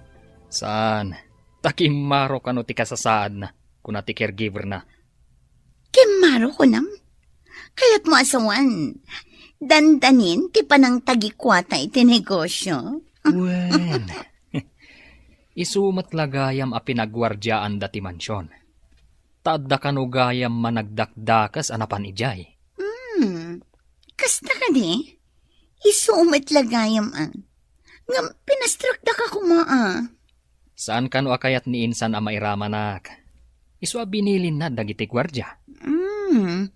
Saan? Ta kimmaro kano ti kasasaadna, kuna ti caregiver-na. Kimmaro kunam? Kayatmo a sawen, dandanin ti panangtagikuata iti negosyo? Wen, isu met la gayam a pinaguardiaanda ti mansion. Ta adda kano gayam managdakdakes a napan idiay. Hmm, kasta kadi? Isu met la gayam a. Ngem pinastrakda ka koma a. Saan kano a kayat ni insan a mairamanak? Isu a binilinna dagiti guardia. Hmm.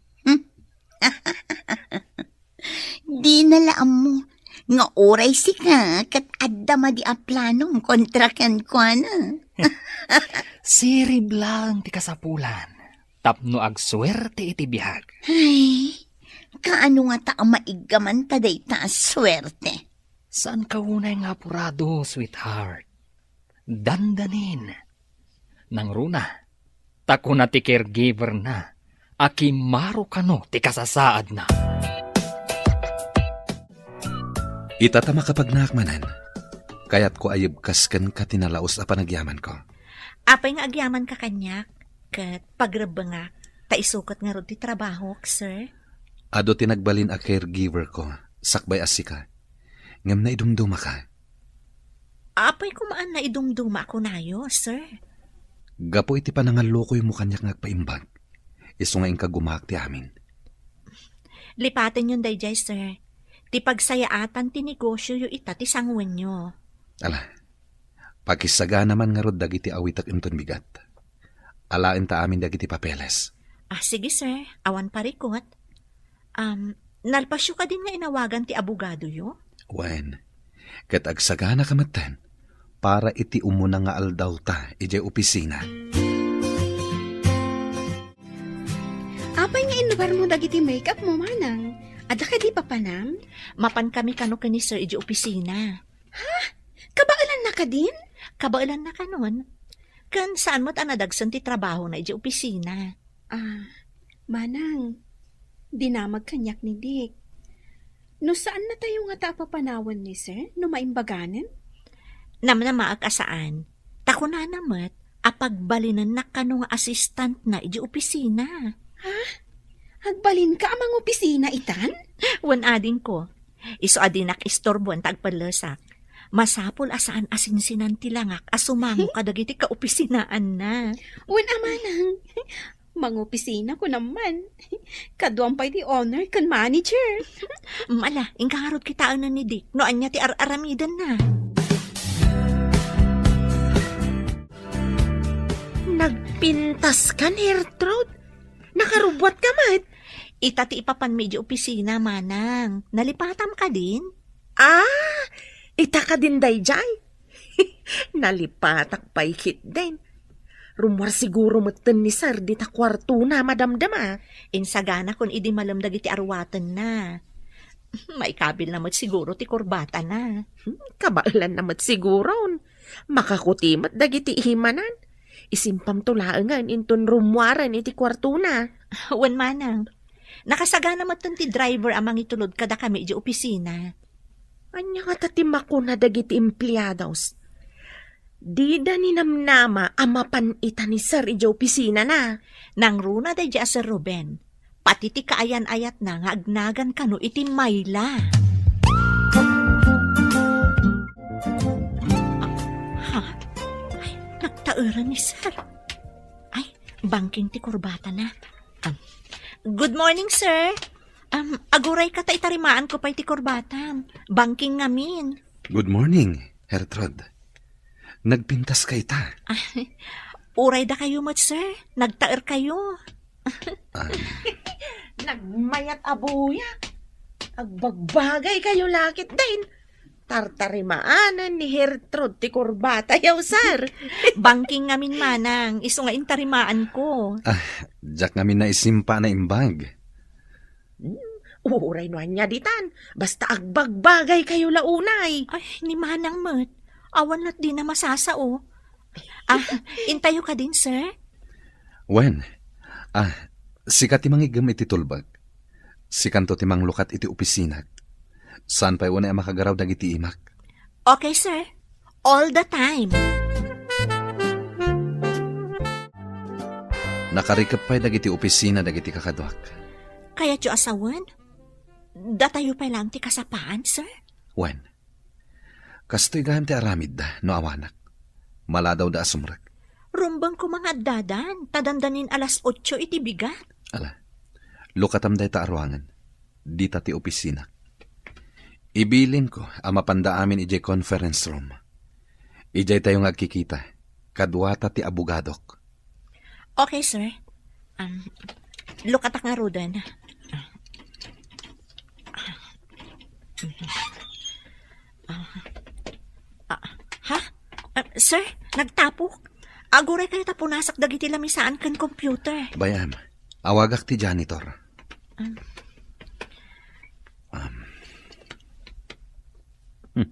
Dina la ammo nga uray sika ket adda madi a planom kontra kenkuana. Sirib laeng ti kasapulan tapno agsuerte iti biag. Ay, kaano ngata a maiggaman ta dayta a suerte? Saan ka unay nga apurado, sweetheart? Dandanin. Nangruna, ta kuna ti caregiver-na a kimmaro kano ti kasasaadna. Ita ta makapagnaak manen, kayatko a yebkas kenka ti nalaus a panagyamanko. Apay nga agyamanka kaniak, ket pagrebbengak, ta isu ket ngarud ti trabahok, sir? Adu ti nagbalin a caregiver-ko, sakbay a sika. Ngem naidumdumaka. Apay koma a naidumduma a kunayo, sir? Gapu iti panangallukoymo kaniak nga agpaimbag, isu nga inka gumaak ti amin. Lipatenyon daydiay, sir. Ti pagsayaatan ti negosioyo ita ti sanguenyo. Ala, pakisagana man ngarud dagiti awitek inton bigat. Alaenta amin dagiti papeles. Ah, sige, sir. Awan parikut. Um, nalpasyo kadin nga inawagan ti abogadoyo? Wen, ket agsaganaka metten para iti umuna nga aldawta idiay opisina. Apay nga inlugarmo dagiti make-up mo, manang? Adda kadi papanam? Mapan kami kano ken ni sir idiay opisina. Ha? Kabaelanna kadin? Kabaelanna kanon. Ken saan met a nadagsen ti trabahona idiay opisina. Ah, manang, dinamag kaniak ni Dick. No saannatayo ngata a papanawen ni sir, no maimbaganen? Namnamaak a saan. Ta kunana met a pagbalinennak kano nga assistantna idiay opisina. Ha? Agbalinka a mangopisina itan? Wen adingko. Isu a dinak istorboen ta agpellesak. Masapul a saan a sinsinan ti langak a sumango kadagiti kaopisinaanna. Wen a manang, mangopisina ko naman. Kaduam pay ti owner ken manager. Mala, inka ngarud kitaen ni Dick no ania ti ar-aramidenna. Nagpintas ka, Gertrude? Nakarubbuat ka met? Ita ti ipapanmi idiay opisina, manang. Nalipatam kadin? Ah, ita kadin daydiay? Nalipatak pay ketdin. Rummuar siguro metten ni sir dita kuartona, madamdama. Insaganakon idi malem dagiti arwatenna. Maikabilna met siguro ti kurbatana. Hmm, kabaelanna met siguron. Makakuti met dagiti imanan. Isimpamto laengen inton rummuaren iti kuartona. Wen manang, nakasagana metten ti driver a mangitulod kadakami idiay opisina. Ania ngata ti makuna dagiti empleados? Dida ni namnama a mapan ita ni sir idiay opisinana. Nangruna daydiay a Sir Ruben. Pati ti kaayan-ayatna nga agnagan kano iti mayla. Ah, ha? Ura ni sir. Ay, bangking ti kurbatana. Um, good morning, sir. Um, aguray ka ta itarimaanko pay ti kurbatam. Bangking ngamin. Good morning, Gertrude. Nagpintas ka ita. Uray dakayo met, sir. Nagtaer kayo. Ah. Nagmayat a buya. Agbagbagay kayo lakit din. Tartarimaanan ni Gertrude ti kurbata, yaw, sir. Bangking ngamin, manang, isu nga intarimaan ko. Ah, diak ngamin naisimpa a naimbag. Hmm, uray no ania ditan, basta agbagbagay kayo la unay. Ay, ni manang met. Awan lat di na masasao. Ah, intayo ka din, sir? Wen, ah, sika ti mangiggem iti tulbek. Sikanto ti manglukat iti opisinak. Saan pay unay a makagaraw dagiti imak. Okay, sir. All the time. Nakarikep pay dagiti opisina dagiti kakaduak. Kayatyo a sawen? Datayo pay laeng ti kasapaan, sir? Wen, kastoy gayam ti aramidda no awanak. Maladawda a sumrek. Rumbeng koma nga addadan, ta dandanin alas otso iti bigat. Ala, lukatam dayta a ruangan. Dita ti opisina. Ibilinko a mapanda amin idiay conference room. Idiay tayo nga agkikita, kaduata ti abogadok. Okay, sir. Um, lukatak ngaruden. Ah, ah, ha? Ah, sir, nagtapok. Aguray kayo ta punasak dagiti lamisaan ken computer. Bay-am, awagak ti janitor. Ah. Um. Hmm.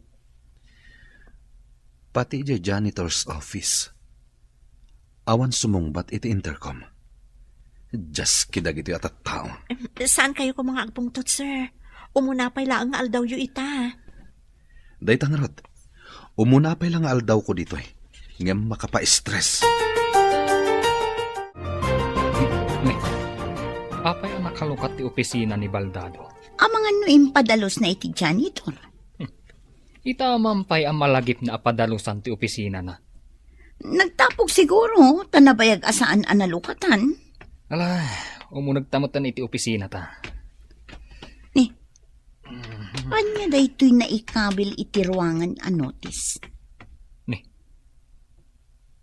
Pati idiay janitor's office. Awan sumungbat iti intercom. Dios, kadagitoy a tattao. Em, saan kayo koma nga agpungtot, sir? Umuna pay laeng nga aldawyo ita. Dayta ngarud, umuna pay la nga aldawko ditoy, ngem makapa-stress. Ne, apay a nakalukat ti opisina ni Baldado? Amangan no impadalosna iti janitor. Ita man pay a malagipna a padalusan ti opisinana. Nagtapok siguro, ta nabayag a saan a nalukatan. Ala, umunegta metten iti opisinata. Ni, ania daytoy naikabil iti ruangan a notice? Ni,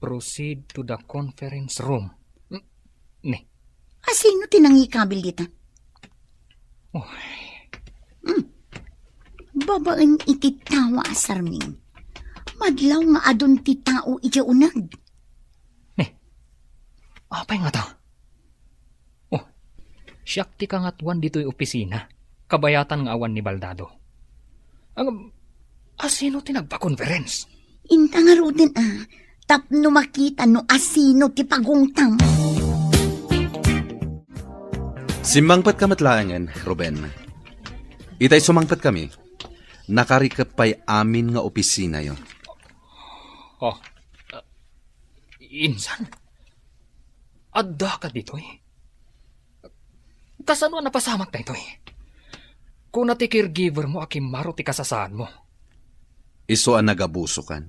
proceed to the conference room. Ni. A sino ti nangikabil dita? Oy. Hmm. Babaen iti tawa a sarming. Madlaw nga adun ti tao idiay uneg. Ni. Apay ngata? Oh, siak ti kangatoan ditoy opisina. Kabayatan nga awan ni Baldado. Ang, a sino ti nagpa-conference? Inta ngaruden a, tapno makita no asino ti pagungtam. Simmangpetka met laengen, Ruben. Itay sumangpet kami, nakarikep pay amin nga opisinayo. Oh, uh, insan? Adda ka ditoy? Kasano a napasamak daytoy? Kuna ti caregiver mo a kimmaro ti kasasaadmo. Isu a nagabusokan.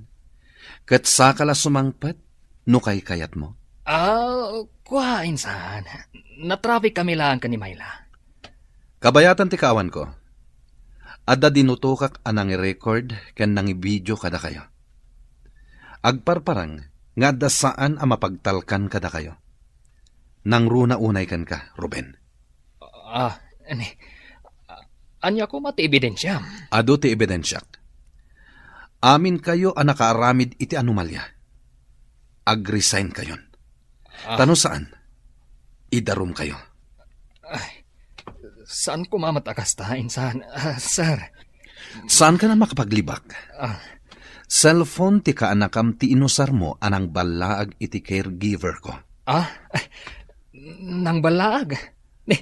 Ket saka la sumangpet no kaykayatmo. Ah, kua, insan. Natraffic kami laeng ken ni Myla. Kabayatan ti kaawanko. Adda dinutokak a nangirecord ken nangibidio kadakayo. Agparparang nga adda saan a mapagtalkan kadakayo. Nangruna unay kenka, Ruben. Ah, ani, ania koma ti ebidensiam? Adu ti ebidensiak. Aminkayo a nakaaramid iti anomalia. Ag-resign kayon. Ah. Ta no saan, idarumkayo. Ay, saan koma met a kasta, insan, ah, sir? Saankan a makapaglibak? Ah. Cellphone ti kaanakam ti inusarmo a nangballaag iti caregiver ko. Ah? Nangballaag? Ni,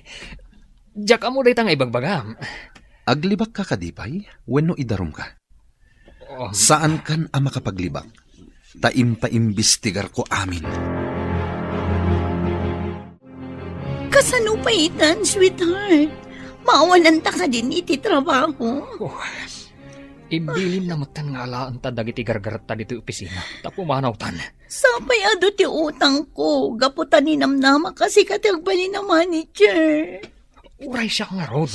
diak ammo dayta nga ibagbagam. Aglibakka kadi pay wenno idarumka? Oh. Saankan a makapaglibak, ta impaimbestigarko amin. Kasano pay itan, sweetheart? Maawananta kadin iti trabaho? Oh, Ibilin na metten nga alaenta dagiti gargaretta ditoy opisina, ta pumanawtan. Sapay adu ti utangko, gapu ta ninamnamak a sika ti agbalin a manager. Uray siak ngarud.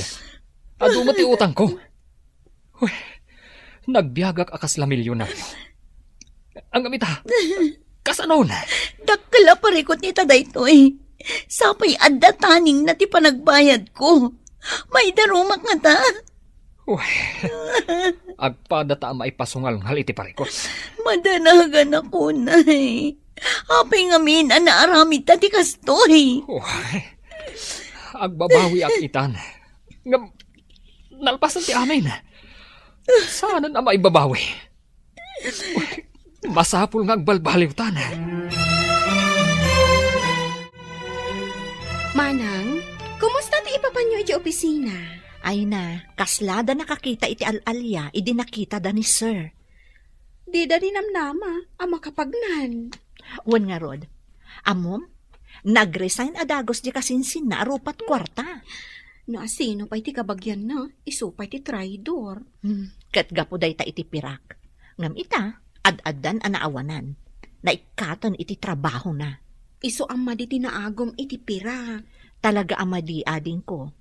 Adu met ti utangko. Uy, nagbiagak a kasla milyonario. Ngem ita, kasanon? Dakkel a parikut ita daytoy. Sapay adda taningna ti panagbayadko. Maidarumak ngata. Uy, agpada ta a maipasungalngal iti parikut. Madanagan ako, nay. Apay ngamin a naaramidta ti kastoy? Uy, agbabawiak itan. Ngem, nalpasen ti amin. Saanen a maibabawi. Uy, masapul nga agbalbaliwtan. Manang, kumusta ti ipapanyo iti opisina? Ay na, kasla da nakakita iti al-alia idi nakitada ni Sir. Dida ninamnama a makapagnan. Wen ngarud, ammom, nag-resign a dagus diay kasinsinna a rupa't kuarta. No asino pay ti kabagianna, isu pay ti traidor. Hmm, ket gapu dayta iti pirak. Ngem ita, ad-addan a naawanan. Naikkaten iti trabahona. Isu a madi ti naagum iti pirak. Talaga a madi, adingko.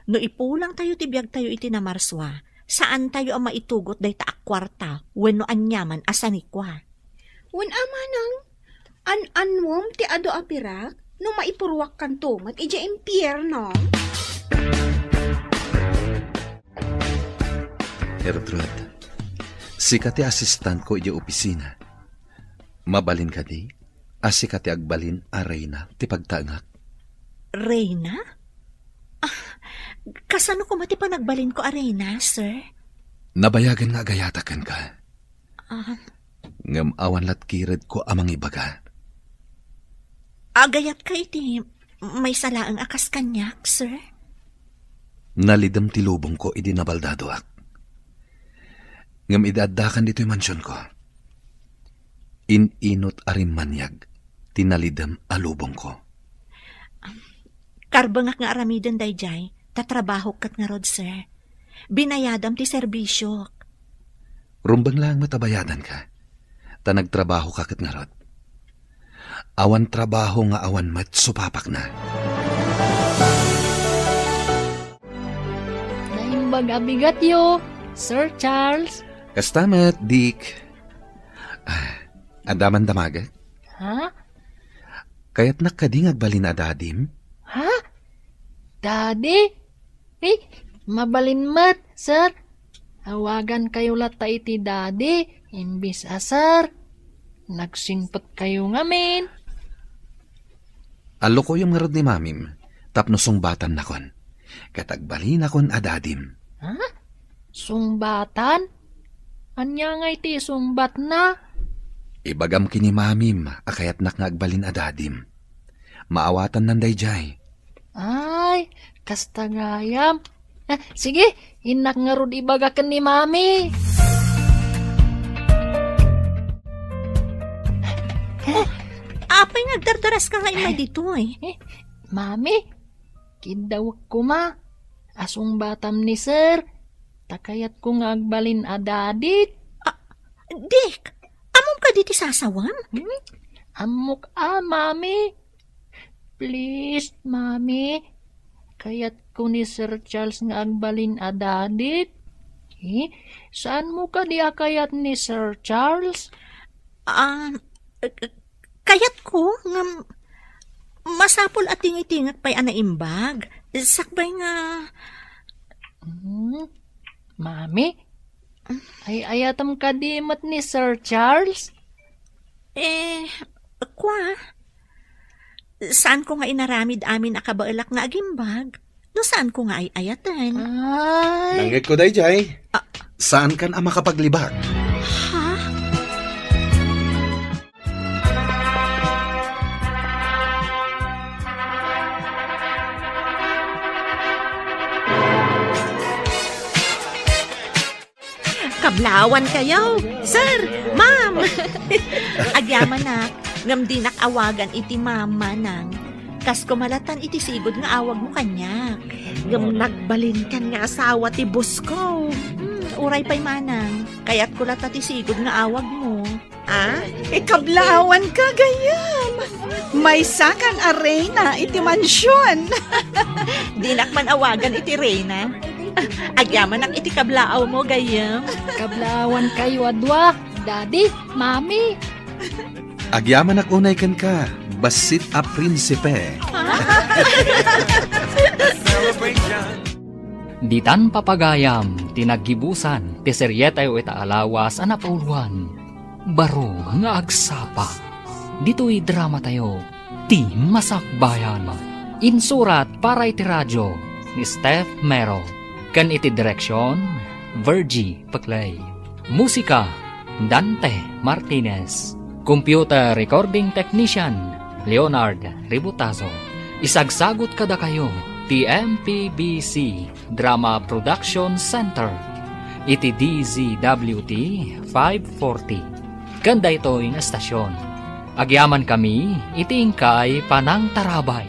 No ipulangtayo ti biagtayo iti namarsua, saantayo a maitugot dayta a kuarta wenno aniaman a sanikua. Wen a manang, an-annuem ti adu a pirak no maipuruakkanto met idiay impierno. Gertrude, sika ti asistentko idiay opisina. Mabalin kadi a sika ti agbalin a reyna ti pagtaengak? Reyna? Ah, kasano koma ti panagbalinko a reyna, sir? Nabayagen nga agayatak kenka. Ah. Ngem awan latkiredko a mangibaga. Agayatka iti maysa laeng a kas kaniak, sir? Nalidem ti lubongko idi nabaldadoak. Ngem idi addakan ditoy mansionko, in-inut a rimmaniag ti nalidem a lubongko. Karbengak nga aramiden daydiay, ta trabahok ket ngarud, sir. Binayadam ti serbisiok. Rumbeng laeng met a bayadanka, ta nagtrabahoka ket ngarud. Awan trabaho nga awan met supapakna. Naimbag a bigatyo, Sir Charles. Kasta met, Dick. Ah, adda man damagek? Ha? Kayatnak kadi nga agbalin a dadim? Ha? Daddy? Eh, mabalin met, sir. Awagankayo latta iti daddy, imbis a sir. Nagsingpetkayo ngamin. Allokoyem ngarud ni mamim, tapno sungbatannakon. Ket agbalinakon a dadim. Ha? Sungbatan? Ania ngay ti isungbatna? Ibagam ken ni mamim a kayatnak nga agbalin a dadim. Maawatannan daydiay. Ay, kasta gayam. Ah, sige, innak ngarud ibaga ken ni Mami. Oh, apay nga agdardaraska nga immay ditoy? Eh, Mami, kiddawek koma. Asungbatam ni Sir. Ta kayatko nga agbalin a dadik. Ah, Dick, ammom kadi ti sasawem? Hmm? Ammok a, Mami. Please, Mami. Kayatko ni Sir Charles nga agbalin a dadik. Eh, saanmo kadi a kayat ni Sir Charles? Ah, eh, kayatko ngem masapul a tingitingek pay a naimbag. Sakbay nga Hmm? Mami? Ay-ayatem kadi met ni Sir Charles? Eh, kua, saanko nga inaramid amin a kabaelak nga agimbag no saanko nga ay-ayaten. Ay. Nangngegko daydiay. Ah. Saankan a makapaglibak. Ha? Kablawan kayo, sir, ma'am. Agyamanak, ngem dinak awagan iti ma'am, manang. Kas kumalatan iti sigud nga awagmo kaniak. Ngem nagbalinkan nga asawa ti boss ko. Hmm, Uray pay manang, kayatko latta ti sigud nga awagmo. Ah? Ikablaawanka gayam. Maysakan a reyna iti mansion. Dinak man awagan iti reyna. Agyamanak iti kablaawmo gayam. Kablaawankayo a dua, Daddy, Mami. Agyamanak unay kenka, bassit a prinsipe. Ditan papagayam ti naggibusan ti serietayo ita a lawas a napauluan, Baro nga Agsapa. Ditoy dramatayo, Ti Masakbayan. Insurat para iti radio ni Steph Mero, ken iti direksion, Virgie Peclay. Musika, Dante Martinez. Computer recording technician, Leonard Ributazo. Isagsagut kadakayo ti M P B C Drama Production Center iti D Z W T five forty. Ken daytoy nga estasion, agyamankami iti inkay panangtarabay.